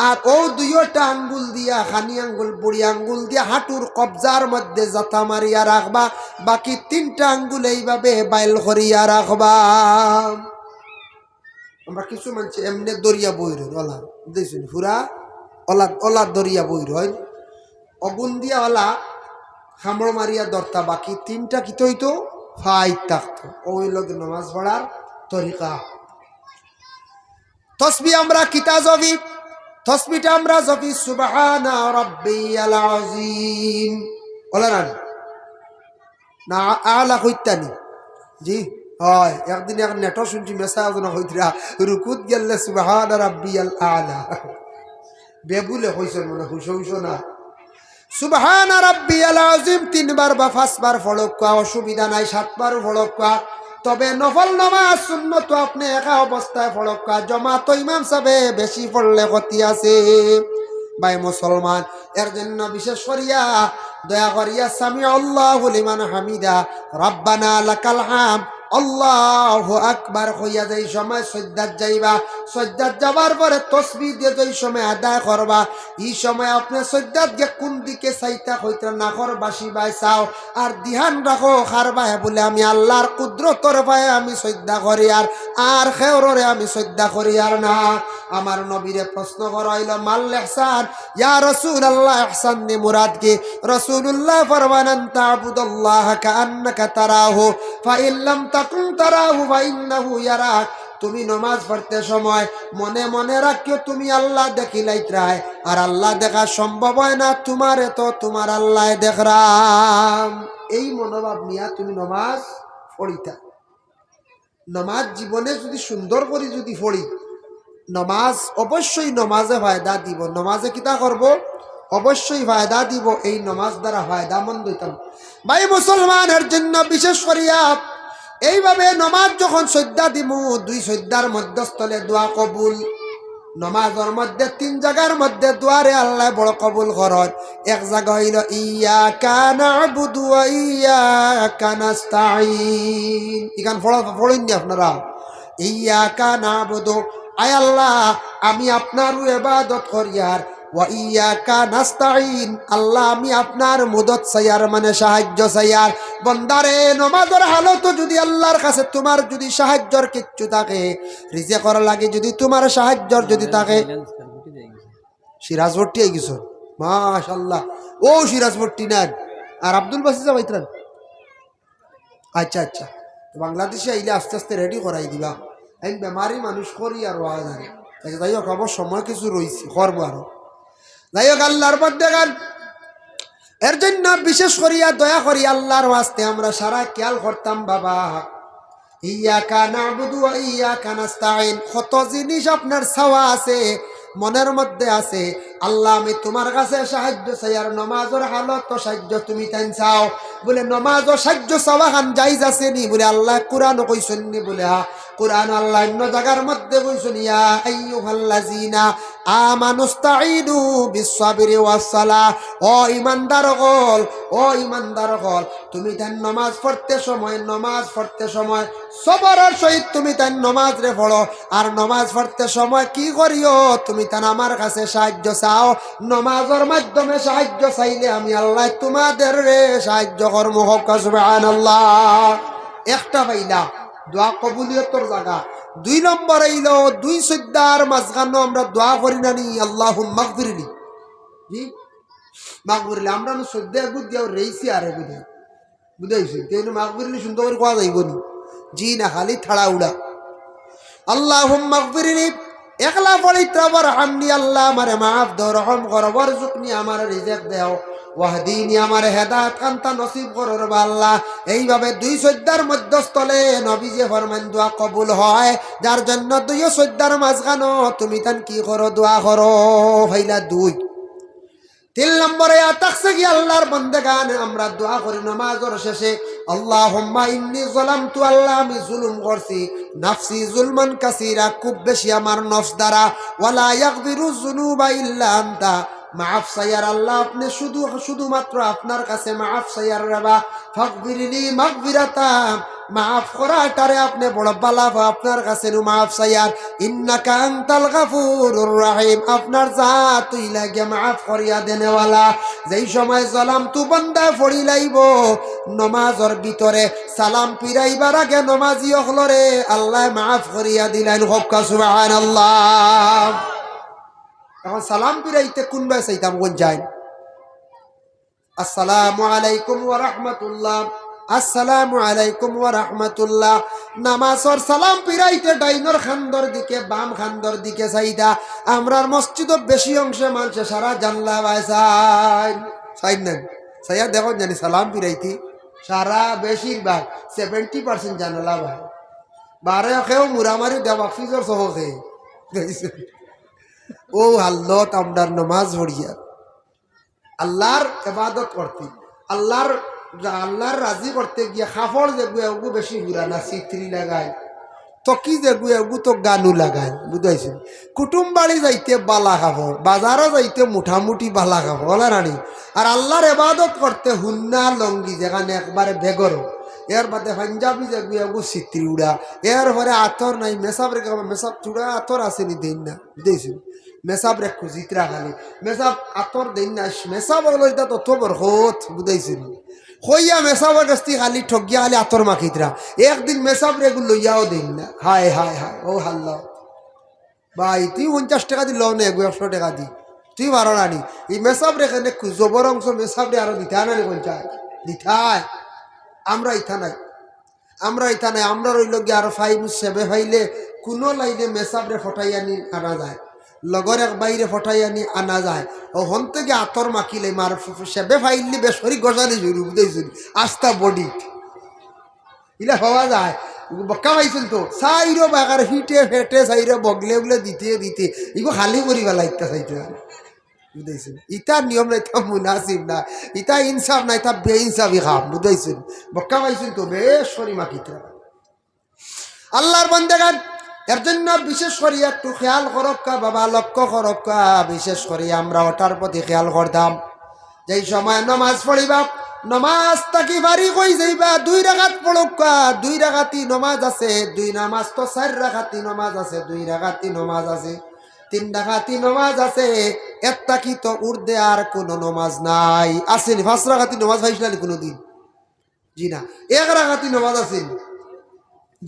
আর অউ দুইওটা আঙ্গুল দিয়া, কানি আঙ্গুল, বুড়ি আঙ্গুল দিয়া হাঁটুর কবজার মধ্যে জাতা মারিয়া রাখবা, বাকি তিনটা আঙ্গুল এইভাবে বাইল করিয়া রাখবা। আমরা কিছু মানষে এমনে ধরিয়া বই রইন, অলা, দেখছইন, পুরা অলা, অলা ধরিয়া বই রইন, অগুন দিয়া অলা কামড় মারিয়া ধরতা, বাকি তিনটা কিতা অইতো? ফাইত থাকতো। অউ অইলো গি নমাজ পড়ার তরিকা। তসবি আমরা কিতা জপি? তসবিটা আমরা জপি সুবহানা রাব্বিয়াল আযীম। অলা না নি? না, আলা কইতা নি? জি, অয়। একদিন এক নেটো শুনছি, মেসা একজনে কইতরা, রুকুত গেলে সুবহানা রাব্বিয়াল আলা। বেবুলে কইছইন মনে, হুশো হুশো না। সুবহানা রাব্বিয়াল আযীম তিনবার বা পাঁচবার পড়উক্কা, অসুবিধা নাই, সাতবারও পড়উক্কা। তবে নফল নমাজ সুন্নত আপনে একা অবস্থায় পড়উক্কা, জমাতো ইমাম সাবে বেশি পড়লে ক্ষতি আছে। ভাই মুসলমান, এর জন্য বিশেষ করিয়া দয়া করিয়া সামিআল্লাহু লিমান হামিদা, রাব্বানা লাকাল হামদ, আল্লাহু আকবার কইয়া যেই সময় সইজদাত যাইবা, সইজদাত যাওয়ার পরে তসবি দিয়া যেই সময় আদায় করবা, ই সময় আপনে সইজদাত গিয়া কুন দিকে চাইতা কইতরা, নাকর বাশি বায় চাও, আর ধিয়ান রাখো কার বায় বুলে আমি আল্লার কুদরতর বায় আমি সইজদা করিয়ার, আর কেউররে আমি সইজদা করিয়ার না। আমার নবীরে প্রশ্ন করা অইলো, মাল ইহসান, ইয়া রাসুলাল্লাহ, ইহসান নি মুরাদ কি? রাসুলুল্লাহ ফরমান, আন তা'বুদাল্লাহা কাআন্নাকা তারাহু, ফাইন লাম তাকুন তারাহু ফাইন্নাহু ইয়ারাক। তুমি নমাজ পড়তে সময় মনে মনে রাখিও তুমি আল্লাহ দেখিলাইতরায়, আর আল্লাহ দেখা সম্ভব অয় না, তুমারে তো তুমার আল্লায় দেখরা। এই মনোভাব নিয়া তুমি নমাজ পড়িতা। নমাজ জীবনে যুদি সুন্দর করি যুদি পড়ি, নমাজ অবশ্যই নমাজে ফায়দা দিবো। নমাজে কিতা করবো? অবশ্যই ফায়দা দিবো। এই নমাজ দ্বারা ফায়দামন্দ অইতাম। ভাই মুসলমান, এর জন্য বিশেষ করিয়া এইভাবে নমাজ যখন সইজদা দিমু, দুই সইজদার মধ্যস্থলে দোয়া কবুল। নমাজর মধ্যে তিন জাগার মধ্যে দোয়ারে আল্লায় বড় কবুল করইন। এক জাগা অইলো ইয়াকা না'বুদু ওয়া ইয়াকা নাস্তা'ইন। ইখান পড়া, পড়ইন নি আপনারা? ইয়াকা না'বুদু, আয় আল্লাহ, আমি আপনারউ ইবাদত করিয়ার, ওয়া ইয়াকা নাস্তা'ইন, আল্লাহ, আমি আপনার মদত চাইয়ার, মানে সাহায্য চাইয়ার। বন্দারে, নমাজর হালতো যুদি আল্লার কাছে তুমার যুদি সাহায্যর কিচ্ছু থাকে, রিজেকর লাগি যুদি তুমার সাহায্যর যুদি থাকে, সিরাজপট্টি আইগেছইন, মাশাআল্লাহ। অউ সিরাজপট্টি নাইন, আর আব্দুল বাসিত যাবাইতরান। আচ্ছা, আচ্ছা, তো বাংলাদেশে আইলে আস্তে আস্তে রেডি করাই দিবা। আমি বেমারি মানুষ করি আর ওয়াজ আরে। আচ্ছা, যাই হোক, অবশ্য সময় কিছু রইছে, করবো আরো। যাই হোক, আল্লার বন্দেগান, এর জন্য বিশেষ করিয়া দয়া করি আল্লার ওয়াস্তে আমরা সারা খেয়াল করতাম বাবা। ইয়াকা না'বুদু ওয়া ইয়াকা নাস্তা'ইন। কত জিনিস আপনার চাওয়া আছে, মনের মধ্যে আছে, আল্লাহ, আমি তুমার কাছে সাহায্য চাইয়ার, নমাজর হালতো সাহায্য তুমি তাইন চাও। বুলে, নমাজো সাহায্য চাওয়াখান জায়েজ আছে নি? বুলে, আল্লায় কুরআনো কইছইন নি? বুলে, হ্যাঁ। কুরআনো আল্লায় অইন্য জাগার মধ্যে কইছইন, ইয়া আইয়ুহাল্লাযীনা আমানুস্তা'ইনু বিস-সাবরি ওয়াস-সালাহ। ও ইমানদার অকল, ও ইমানদার অকল, তুমি তাইন নমাজ পড়তে সময়, নমাজ পড়তে সময় সবরর সহিত তুমি তাইন নমাজরে পড়ো। আর নমাজ পড়তে সময় কি করিও? তুমি তাইন আমার কাছে সাহায্য চাও। নমাজর মাধ্যমে সাহায্য চাইলে আমি আল্লায় তুমাদেররে সাহায্য করমু। কউক্কা সুবহানাল্লাহ। একটা পাইলা, দোয়া কবুলিয়তর জাগা। দুই নম্বর অইলো, দুই সইজদার মাঝখানো আমরা দোয়া করি না নি, আল্লাহুম্মাগফিরলি। জি, মাগফিরলি। আমরা নু সইজদা এগু দিয়াও রইছি আর এগু দিয়া। বুঝাইছি? তে এনে মাগফিরলি সুন্দর করি কওয়া যাইবো নি? জি না, খালি থাড়া উড়া। আল্লাহুম্মাগফিরলি, একলা পড়িত্রা ওয়ারহামনি, আল্লাহ আমারে মাফ দেও, রহম করো, ওয়ারজুকনি, আমারে রিজেক দেও, ওয়াহদিনি, আমারে হেদায়েত খানতা নসিব করো রে বা আল্লাহ। এইভাবে দুই সইজদার মধ্যস্থলে নবীজি ফরমাইন দোয়া কবুল হয়, যার জন্য দুইও সইজদার মাঝখানো তুমি তান কি করো, দোয়া করো। ফাইলা দুই। তিন নম্বরে আয়া থাকছে কি আল্লাহর বন্দেগান, আমরা দোয়া করি নামাজর শেষে, আল্লাহুম্মা ইন্নি যালামতু, আল্লাহ আমি জুলুম করছি, নাফসি জুলমান কাসীরা, খুব বেশি আমার নফস দ্বারা, ওয়ালা ইয়াগফিরুয যুনুবা ইল্লা আনতা, মাফ চাইয়ার আল্লাহ আপনে শুধু, শুধুমাত্র আপনার কাছে মাফ চাইয়ার রে বা, ফাগফিরলি মাগফিরাতা, মাফ করাটারে আপনে বড় বালা পাও, আপনার কাছে নু মাফ চাইয়ার, ইন্নাকা আনতাল গাফুরুর রাহিম, আপনার জাত অইলা গিয়া মাফ করিয়া দেনেওয়ালা। যেই সময় যালামতু বান্দা পড়িলাইবো, নমাজর ভিতরে সালাম ফিরাইবার আগে নমাজি অকলরে আল্লায় মাফ করিয়া দিলাইন। কউক্কা সুবহানাল্লাহ। এখন সালাম ফিরাইতে কুনবায় চাইতাম, কুন যাইন? আসসালামু আলাইকুম ওয়া রাহমাতুল্লাহ, আসসালামু আলাইকুম ওয়া রাহমাতুল্লাহ। নামাজর সালাম ফিরাইতে ডাইনর কান্দর দিকে, বাম কান্দর দিকে চাইতা। আমরার মসজিদো বেশি অংশে মানষে সারা জানলা বায় চাইন, চাইন না? চাইয়া দেখইন জানি সালাম ফিরাইতে সারা বেশিরভাগ seventy percent জানলা বায়। বারে কেউ মুড়ামারি দেওয়া ফিজর সহজে। ও হাল্লত আমরার নমাজ পড়িয়া। আল্লাহর ইবাদত করতে, আল্লাহর, আল্লাহর রাজি করতে গিয়া কাপড় যেগু এগু বেশি পুরানা, ছিত্রি লাগাইল, তকি যেগু এগু তো গানু লাগাইল, বুঝাইছে? কুটুম বাড়ি যাইতে বালা কাপড়, বাজারো যাইতে মোটামুটি বালা কাপড়, অলা নানি? আর আল্লাহর ইবাদত করতে হুন্না লঙ্গি যেখানে একবারে বেগরো, এর বাদে পাঞ্জাবি যেগু এগু ছিত্রি উড়া, এর পরে আতর নাই, মেসাব রেখে, মেসাব থুড়া আতর আছে নি, দেইন না, বুঝাইছে? মেসাবরে খুজিতরা খালি। মেসাব আতর দেইন না, মেসাব অকলর ইতা তত বরকত, বুঝাইছে নি? কইয়া মেসাবর গেছ থাকি খালি ঠগিয়া খালি আতর মাখিতরা। একদিন মেসাবরে এগু লইয়াও দেইন না। হায়, হায়, হায়, ও আল্লাহ। ভাই, তুই পঞ্চাশ টেকা দি লও না, এগু একশো টেকা দি। তুই পারো না নি। ই মেসাবরে কেনে খুজো, বরঞ্চ মেসাবরে আরো দিতায় না নি পঞ্চাশ? দিতায়। আমরা ইতা নাই। আমরা ইতা নাই, আমরার অইলো গিয়া আরো ফাইমু সেবে ফাইলে কুনু লাইনে মেসাবরে ফটাইয়া নি আনা যায়, লগর এক ভাইরে ফটাইয়া নি আনা যায়। অখন থাকি আতর মাখিলে মার ফ-, ফ-, সেবে ফাইলে বেশ করি গজানি শুরু, বুঝাইছইন? আস্তা বডি। ইলা পাওয়া যায়। বক্কা পাইছইন তো, চাইরো বাগার হিটে ফেটে, চাইরো বগলে উগলে দিতে দিতে, ইগু খালি করি ফালাইতা চাইতে পারে। বুঝাইছইন? ইতা নিয়ম না, ইতা মুনাসিব না, ইতা ইনসাফ না, ইতা বেইনসাফি কাম। বুঝাইছইন? বক্কা পাইছইন তো, বেশ করি মাখিতরা। আল্লাহর বন্দেগান, এর জন্য বিশেষ করি একটু খেয়াল করউক্কা বাবা, লক্ষ্য করউক্কা, বিশেষ করি আমরা ওটার প্রতি খেয়াল করতাম। যেই সময় নমাজ পড়িবা, নমাজ থাকি ফারিগ অই যাইবা, দুই রাকাত পড়উক্কা, দুই রাকাতি নমাজ আছে, দুই নমাজ তো চাইর রাকাতি নমাজ আছে, দুই রাকাতি নমাজ আছে। তিন রাকাতি নমাজ আছে, এর থাকি তো ঊর্ধ্বে আর কুনু নমাজ নাই। আছে নি? পাঁচ রাকাতি নমাজ পাইছলা নি কুনুদিন? জি না। এক রাকাতি নমাজ আছে নি?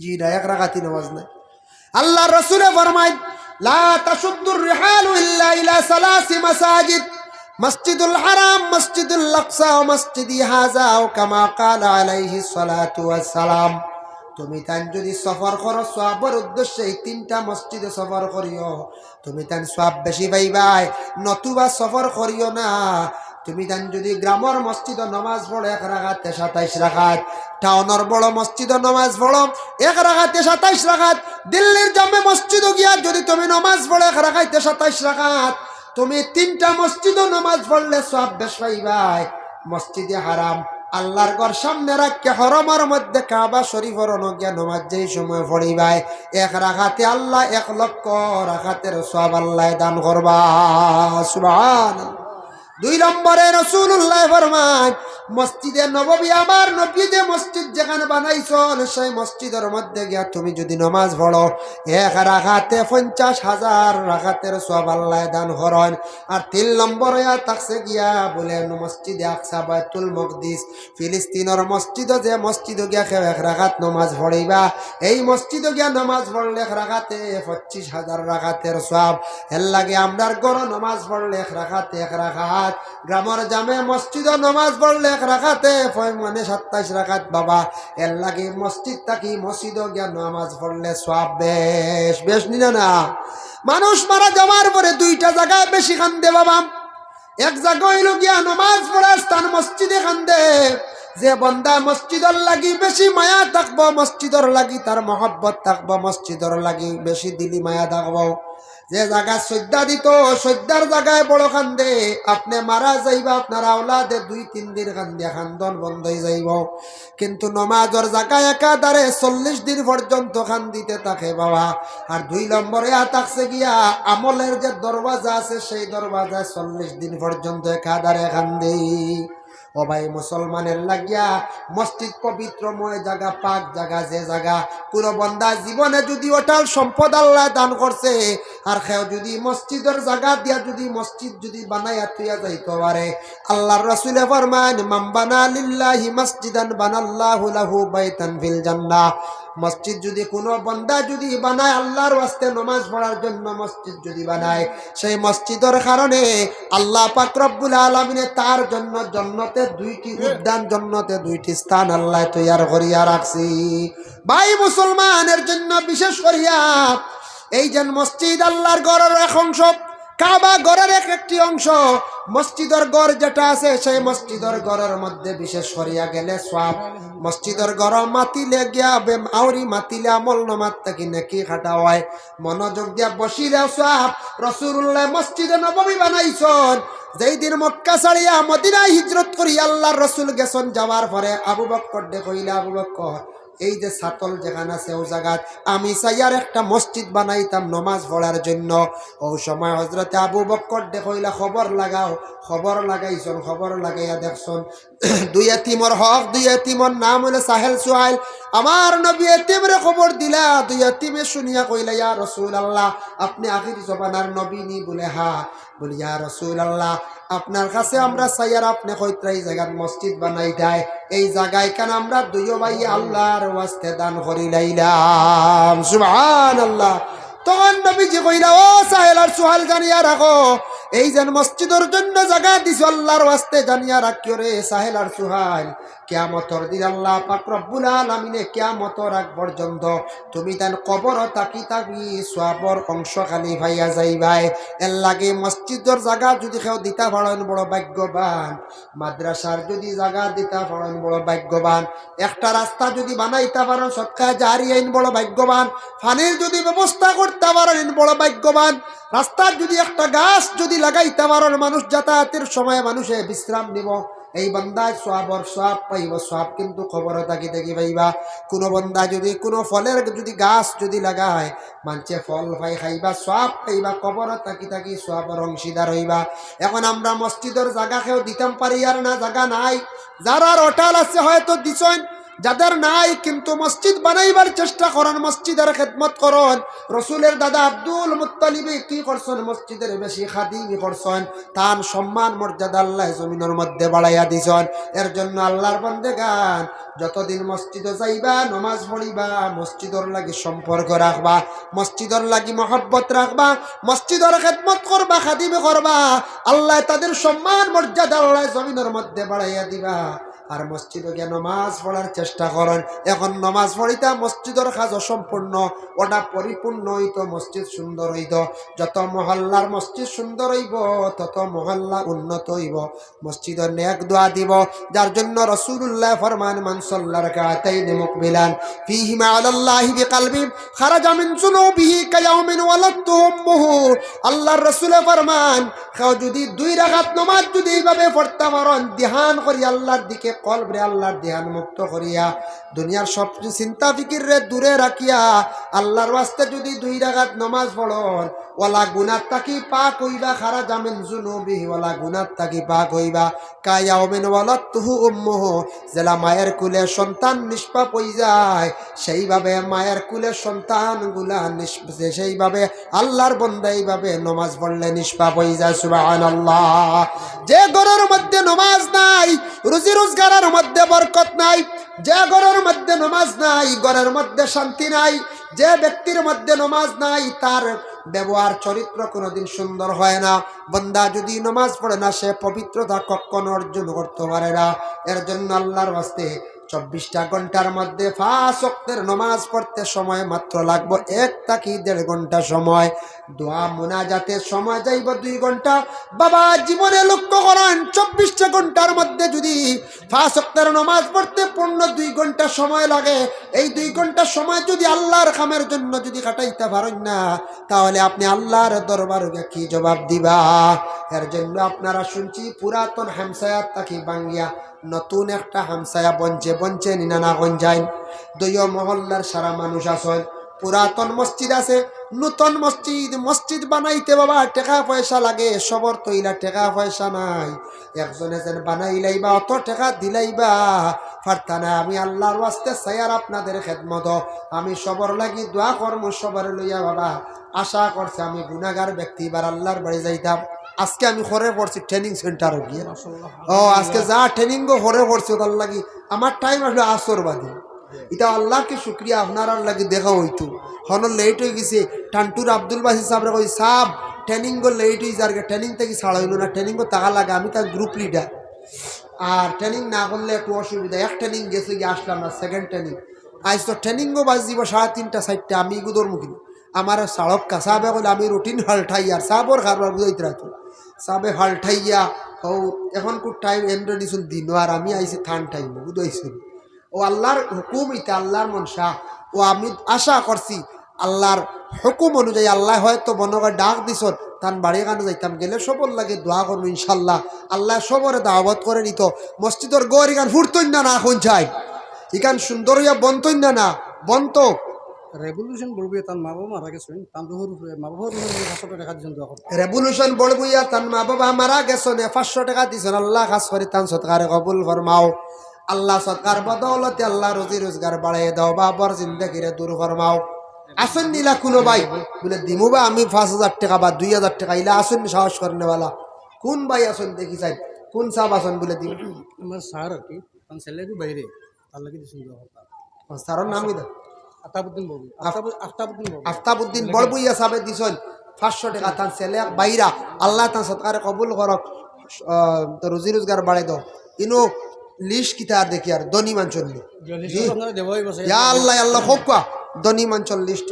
জি না, এক রাকাতি নমাজ নাই। আল্লাহর রসুলে ফরমাইন, "লা তাশুদ্দুর রিহালু ইল্লা ইলা সালাসি মাসাজিদ, মসজিদুল হারাম, মসজিদুল আকসা ওয়া মসজিদি হাযা", আও কামা ক্বালা আলাইহিস সালাতু ওয়াস সালাম। তুমি তাইন যুদি সফর করো সওয়াবর উদ্দেশ্যে, এই তিনটা মসজিদে সফর করিও। তুমি তাইন সওয়াব বেশি পাইবায়, নতুবা সফর করিও না। তুমি তাইন যুদি গ্রামর মসজিদো নমাজ পড়ো এক রাকাতে সাতাইশ রাকাত, টাউনর বড় মসজিদো নমাজ পড়ো এক রাকাতে সাতাইশ রাকাত, দিল্লির জামে মসজিদো গিয়া যুদি তুমি নমাজ পড়ো এক রাকাতে সাতাইশ রাকাত, তুমি তিনটা মসজিদো নমাজ পড়লে সওয়াব বেশ পাইবায়। মসজিদে হারাম, আল্লাহর ঘর সামনে রাখিয়া হরমর মধ্যে কাবা শরীফর অনো গিয়া নমাজ যেই সময় পড়িবায়, এক রাকাতে আল্লাহ এক লক্ষ রাকাতের সওয়াব আল্লায় দান করবা। সুবহানাল্লাহ। দুই নম্বরে রাসূলুল্লায় ফরমাইন, মসজিদে নববী, আমার নবীয়ে যে মসজিদ যেখান বানাইছইন, সেই মসজিদর মধ্যে গিয়া তুমি যুদি নমাজ পড়ো, এক রাকাতে পঞ্চাশ হাজার রাকাতের সওয়াব আল্লায় দান করইন। আর তিন নম্বর অইয়া থাকছে গিয়া বুলে মসজিদে আকসা, বাইতুল মকদিস, ফিলিস্তিনর মসজিদো, যে মসজিদো গিয়া কেউ এক রাকাত নমাজ পড়িবা, এই মসজিদো গিয়া নমাজ পড়লে এক রাকাতে পঁচিশ হাজার রাকাতের সওয়াব। এর লাগি আমরার ঘরো নমাজ পড়লে এক রাকাতে এক রাকাত, গ্রামর জামে মসজিদো নমাজ পড়লে এক রাকাতে পয়-, মানে সাতাইশ রাকাত বাবা। এর লাগি মসজিদ থাকি মসজিদো গিয়া নমাজ পড়লে সওয়াব বেশ, বেশ নি না? মানুষ মারা যাওয়ার পরে দুইটা জাগায় বেশি কান্দে বাবা। এক জাগা অইলো গিয়া নমাজ পড়ার স্থান মসজিদে কান্দে। যে বন্দা মসজিদর লাগি বেশি মায়া থাকবো, মসজিদর লাগি তার মহব্বত থাকবো, মসজিদর লাগি বেশি দিলি মায়া থাকবো, যে জাগা সইজদা দিতো, সইজদার জাগায় বড় কান্দে, আপনে মারা যাইবা, আপনার আওলাদে দুই তিন দিন কান্দিয়া কান্দন বন্ধ অইযাইবো। কিন্তু নমাজর জাগায় একাধারে চল্লিশ দিন পর্যন্ত কান্দিতে থাকে বাবা। আর দুই নম্বরে আ থাকছে গিয়া আমলের যে দরওয়াজা আছে, সেই দরওয়াজায় চল্লিশ দিন পর্যন্ত একাধারে কান্দি। ও ভাই, মুসলমানের লাগিয়া মসজিদ পবিত্রময় জাগা, পাক জাগা, যে জাগা কুনু বন্দা জীবনে যুদি অটাল সম্পদ আল্লায় দান করছে, আর কেউ যুদি মসজিদর জাগা দিয়া যুদি মসজিদ যুদি বানাইয়া থইয়া যাইতো পারে, আল্লার রসুলে ফরমাইন, "মান বানা লিল্লাহি মসজিদান বানাল্লাহু লাহু বাইতান ফিল জান্নাহ।" মসজিদ যুদি কুনু বন্দা যুদি বানায়, আল্লার ওয়াস্তে নমাজ পড়ার জন্য মসজিদ যুদি বানায়, সেই মসজিদর কারণে আল্লাহ পাক রব্বুল আলামিনে তার জন্য জন্নতে দুইটি উদ্যান, জন্নতে দুইটি স্থান আল্লায় তৈয়ার করিয়া রাখছি। ভাই মুসলমানের জন্য বিশেষ করিয়া এই যে মসজিদ আল্লার ঘরর এক অংশ, কাবা ঘরর এক একটি অংশ, মসজিদর ঘর যেটা আছে, সেই মসজিদর ঘরর মধ্যে বিশেষ করিয়া গেলে সওয়াব। মসজিদর ঘর মাতিলে গিয়া বে-, আউরি মাতিলে আমল নামাত থাকি নেকি কাটা অয়। মনোযোগ দিয়া বসিলে সওয়াব। রসুলুল্লায় মসজিদে নববী বানাইছইন। যেই দিন মক্কা ছাড়িয়া মদিনায় হিজরত করি আল্লার রসুল গেছইন, যাওয়ার পরে আবু বক্কররে কইলা, "আবু বক্কর, এই যে ছাতল যেখান আছে, অউ জাগাত আমি চাইয়ার একটা মসজিদ বানাইতাম নমাজ পড়ার জন্য।" অউ সময় হজরতে আবু বক্কররে কইলা, "খবর লাগাও।" খবর লাগাইছইন, খবর লাগাইয়া দেখছইন দুই এতিমর হক, দুই এতিমর নাম অইলো সাহেল সুহাইল। আমার নবী এতিমরে খবর দিলা, দুই এতিমে শুনিয়া কইলা, "ইয়া রাসূলুল্লাহ, আপনে আখির জমানার নবী নি?" বলে, "হ্যাঁ।" বলে, "ইয়া রাসূলুল্লাহ, আপনার কাছে আমরা চাইয়ার আপনে কইতরা ই জাগাত মসজিদ বানাইতায়, এই জাগা ইখান আমরা দুইও ভাইয়ে আল্লার ওয়াস্তে দান করিলাইলাম।" সুবহানাল্লাহ। তখন নবীজি কইলা, "ও সাহেল আর সুহাইল, জানিয়া রাখো, এই যেন মসজিদর জন্য জাগা দিছো আল্লার ওয়াস্তে, জানিয়া রাখিও রে সাহেল আর সুহাইল, কিয়ামতর দিন আল্লাহ পাক রব্বুল আলামিনে কিয়ামতর আগ পর্যন্ত তুমি তান কবর থাকি থাকি সওয়াবর অংশ খালি পাইয়া যাইবায়। এর লাগি মসজিদর জাগা যুদি কেউ দিতা পারইন, বড় ভাগ্যবান। মাদ্রাসার যুদি জাগা দিতা পারইন, বড় ভাগ্যবান। একটা রাস্তা যুদি বানাইতা পারইন, সদকায়ে জারিয়া, ইন বড় ভাগ্যবান। পানির যুদি ব্যবস্থা করতা পারইন, ইন বড় ভাগ্যবান। রাস্তার যুদি একটা গাছ যুদি লাগাইতা পারইন, মানুষ যাতায়াতের সময় মানুষে বিশ্রাম নিবো, এই বান্দায় সওয়াবর সওয়াব পাইবো। সওয়াব কিন্তু কবর থাকি থাকি পাইবা। কুনু বান্দা যুদি কুনু ফলর যুদি গাছ যুদি লাগায়, মানষে ফল পাই খাইবা, সওয়াব পাইবা, কবর থাকি থাকি সওয়াবর অংশীদার অইবা। এখন আমরা মসজিদর জাগা কেউ দিতাম পারিয়ার না, জাগা নাই। যারার অটাল আছে হয়তো দিছইন, যাদের নাই কিন্তু মসজিদ বানাইবার চেষ্টা করইন, মসজিদর খেদমত করইন। রসুলের দাদা আব্দুল মুত্তালিবে কি করছইন? মসজিদর বেশি খাদিমি করছইন। তান সম্মান মর্যাদা আল্লায় জমিনর মধ্যে বাড়াইয়া দিছইন। এর জন্য আল্লার বন্দেগান, যতদিন মসজিদো যাইবা, নমাজ পড়িবা, মসজিদর লাগি সম্পর্ক রাখবা, মসজিদর লাগি মহব্বত রাখবা, মসজিদর খেদমত করবা, খাদিমি করবা, আল্লায় তাদের সম্মান মর্যাদা আল্লায় জমিনর মধ্যে বাড়াইয়া দিবা। আর মসজিদো গিয়া নমাজ পড়ার চেষ্টা করইন। এখন নমাজ পড়িতা মসজিদর কাজ অসম্পূর্ণ, অটা পরিপূর্ণ অইতো, মসজিদ সুন্দর অইতো। যত মহল্লার মসজিদ সুন্দর অইবো, তত মহল্লা উন্নত অইবো। মসজিদো নেক দোয়া দিবো, যার জন্য রাসূলুল্লায় ফরমান, "মান সাল্লা রাকাতাইনি মুকবিলান ফীহিমা আলাল্লাহি বিকালবিন খারাজা মিন যুনুবিহি কায়াউমিন ওয়ালাদতুহু উম্মুহু।" আল্লার রসুলে ফরমান, কেউ যুদি দুই রাকাত নমাজ যুদি ইভাবে পড়তা পারইন, ধ্যান করি আল্লার দিকে কলবরে আল্লার ধ্যান মুক্ত করিয়া, দুনিয়ার সব চিন্তা ফিকিররে দূরে রাখিয়া, আল্লার ওয়াস্তে যুদি দুই রাকাত নমাজ পড়ইন, অলা গুনাহ থাকি পাক অইবা, খারাজা মিন যুনুবিহি, অলা গুনাহ থাকি পাক অইবা। কায়াউমিন ওয়ালাদতুহু উম্মুহু, যেলা মায়ের কুলে সন্তান নিষ্পাপ অইযায়, সেইভাবে মায়ের কুলে সন্তানগুলা নিষ্প-, সেইভাবে আল্লার বন্দা ইভাবে নমাজ পড়লে নিষ্পাপ অইযায়। সুবহানাল্লাহ। যে ঘরর মধ্যে নমাজ নাই, রুজি রোজগারর মধ্যে বরকত নাই, যে ঘরর মধ্যে নমাজ নাই, ঘরর মধ্যে শান্তি নাই, যে ব্যক্তির মধ্যে নমাজ নাই, তার ব্যবহার চরিত্র কোনোদিন সুন্দর হয় না। বন্দা যুদি নমাজ পড়ে না, সে পবিত্রতা কখনো অর্জন করতে পারে না। এর জন্য আল্লার ওয়াস্তে চব্বিশটা ঘন্টার মধ্যে পাঁচ ওয়াক্তের নমাজ পড়তে সময় মাত্র লাগবো এক থাকি দেড় ঘন্টা সময়। দোয়া মুনাজাতের সময় যাইবো দুই ঘন্টা। বাবা, জীবনে লক্ষ্য করেন, চব্বিশটা ঘন্টার মধ্যে যদি পাঁচ ওয়াক্তের নমাজ পড়তে পূর্ণ দুই ঘন্টা সময় লাগে, এই দুই ঘন্টা সময় যদি আল্লাহর কামের জন্য যদি কাটাইতা পারইন না, তাহলে আপনে আল্লাহর দরবারো গিয়া কি জবাব দিবা? এর জন্য আপনারা শুনছি পুরাতন হামসায়ার থাকি ভাঙ্গিয়া নতুন একটা হামসায়া বনছে, বনছে নি না, না বনছে নি? দুইও মহল্লার সারা মানুষ আছইন। পুরাতন মসজিদ আছে, নতুন মসজিদ, মসজিদ বানাইতে বাবা টেকা পয়সা লাগে, সবর তইলা টেকা পয়সা নাই। একজনে যেন বানাইলাইবা, অত টেকা দিলাইবা, পারতা না। আমি আল্লাহর ওয়াস্তে চাইয়ার আপনাদের খেদমতো, আমি সবর লাগি দোয়া করমু, সবরে লইয়া বাবা। আশা করছি আমি গুনাগার ব্যক্তি, এবার আল্লাহর বাড়ি যাইতাম। আজকে আমি ঘরে পড়ছি ট্রেনিং সেন্টারো গিয়া। ও, আজকে যা ট্রেনিং গো ঘরে পড়ছি, তার লাগি আমার টাইম আসলে আসর বাদে। ইটা আল্লাহকে শুক্রিয়া, আপনারার লাগি দেখা অইতো। হনো লেট অই গেছে, টান্টুর আব্দুল বাসি সাবরে কই, "সাব, ট্রেনিং গো লেট অই যার গি, ট্রেনিং থাকি ছাড়া অইলো না, ট্রেনিং গো থাকা লাগে, আমি তার গ্রুপ লিডার। আর ট্রেনিং না করলে একটু অসুবিধা, এক ট্রেনিং গেছে গিয়া আসলাম না, সেকেন্ড ট্রেনিং। আইজ তো ট্রেনিং গো বাজিবো সাড়ে তিনটা, চাইরটা, আমি ইগু ধরমু কিনা?" আমারে ছাড়ক্কা, সাবে কইলে আমি রুটিন হালটাইয়ার, সাবর কারবার বুঝাইতে রাখি। সাবে হালটাইয়া, ও, এখন খুব টাইম এন্ড নিছুন দিন, আর আমি আইছি থান টাইম, বুঝাইছি। ও আল্লাহর হুকুম, ইটা আল্লাহর মনশা। ও আমি আশা করছি আল্লাহর হুকুম অনুযায়ী আল্লাহ হয়তো বনগা ডাক দিছন, তান বাড়ি কানো যাইতাম, গেলে সবর লাগি দোয়া করমু ইনশাআল্লাহ। আল্লাহ সবরে দাওয়াত করে নিত, মসজিদর ঘর ইখান ফুরতইন না, না কোন চাই, ইখান সুন্দর অইয়া বনতইন না, না বনতো। রেভলিউশন বড়বুইয়া তান মা বাবা মারা গেছইন, তান রুহুর উপরে, মা বাবার রুহুর উপরে পাঁচশো টেকা দিছইন দোয়া করতে। রেভলিউশন বড়বুইয়া তান মা বাবা মারা গেছইন, পাঁচশো টেকা দিছইন, আল্লাহ খাস করি তান সদকারে কবুল ফরমাও। আল্লাহ সদকার বদৌলতে আল্লাহ রুজি রোজগার বাড়াই দাও, বাবার জিন্দেগিরে দূর ফরমাও। আছইন নি ইলা কুনু ভাই? বুলে, "দিমু বা আমি পাঁচ হাজার টেকা বা দুই হাজার টেকা", ইলা আছইন নি সাহস করনেওয়ালা? কুন ভাই আছইন দেখি চাই, কুন সাব আছইন বুলে দিমু? আমার স্যার আর কি, তান ছেলে কি বাইরে, তার লাগি দিছইন দোয়া করতে। ও, স্যারর নাম কিতা? আফতাবউদ্দিন বড়বুইয়া। আফতাবু-, আফতাবউদ্দিন বড়বুইয়া। আফতাবউদ্দিন বড়বুইয়া সাবে দিছইন পাঁচশো টেকা, তান ছেলে বাইরা, আল্লাহ তান সদকারে কবুল করক, আহ, তো রুজি রোজগার বাড়াই দাও। ইনো লিস্ট কিতা আর দেখি আর, ধনী মানষর লিস্ট। লিস্ট জি। আপনারা দেওয়া হইব, স্যার। ইয়া আল্লাহ, আল্লাহ, কউক্কা, ধনী মানষর লিস্ট।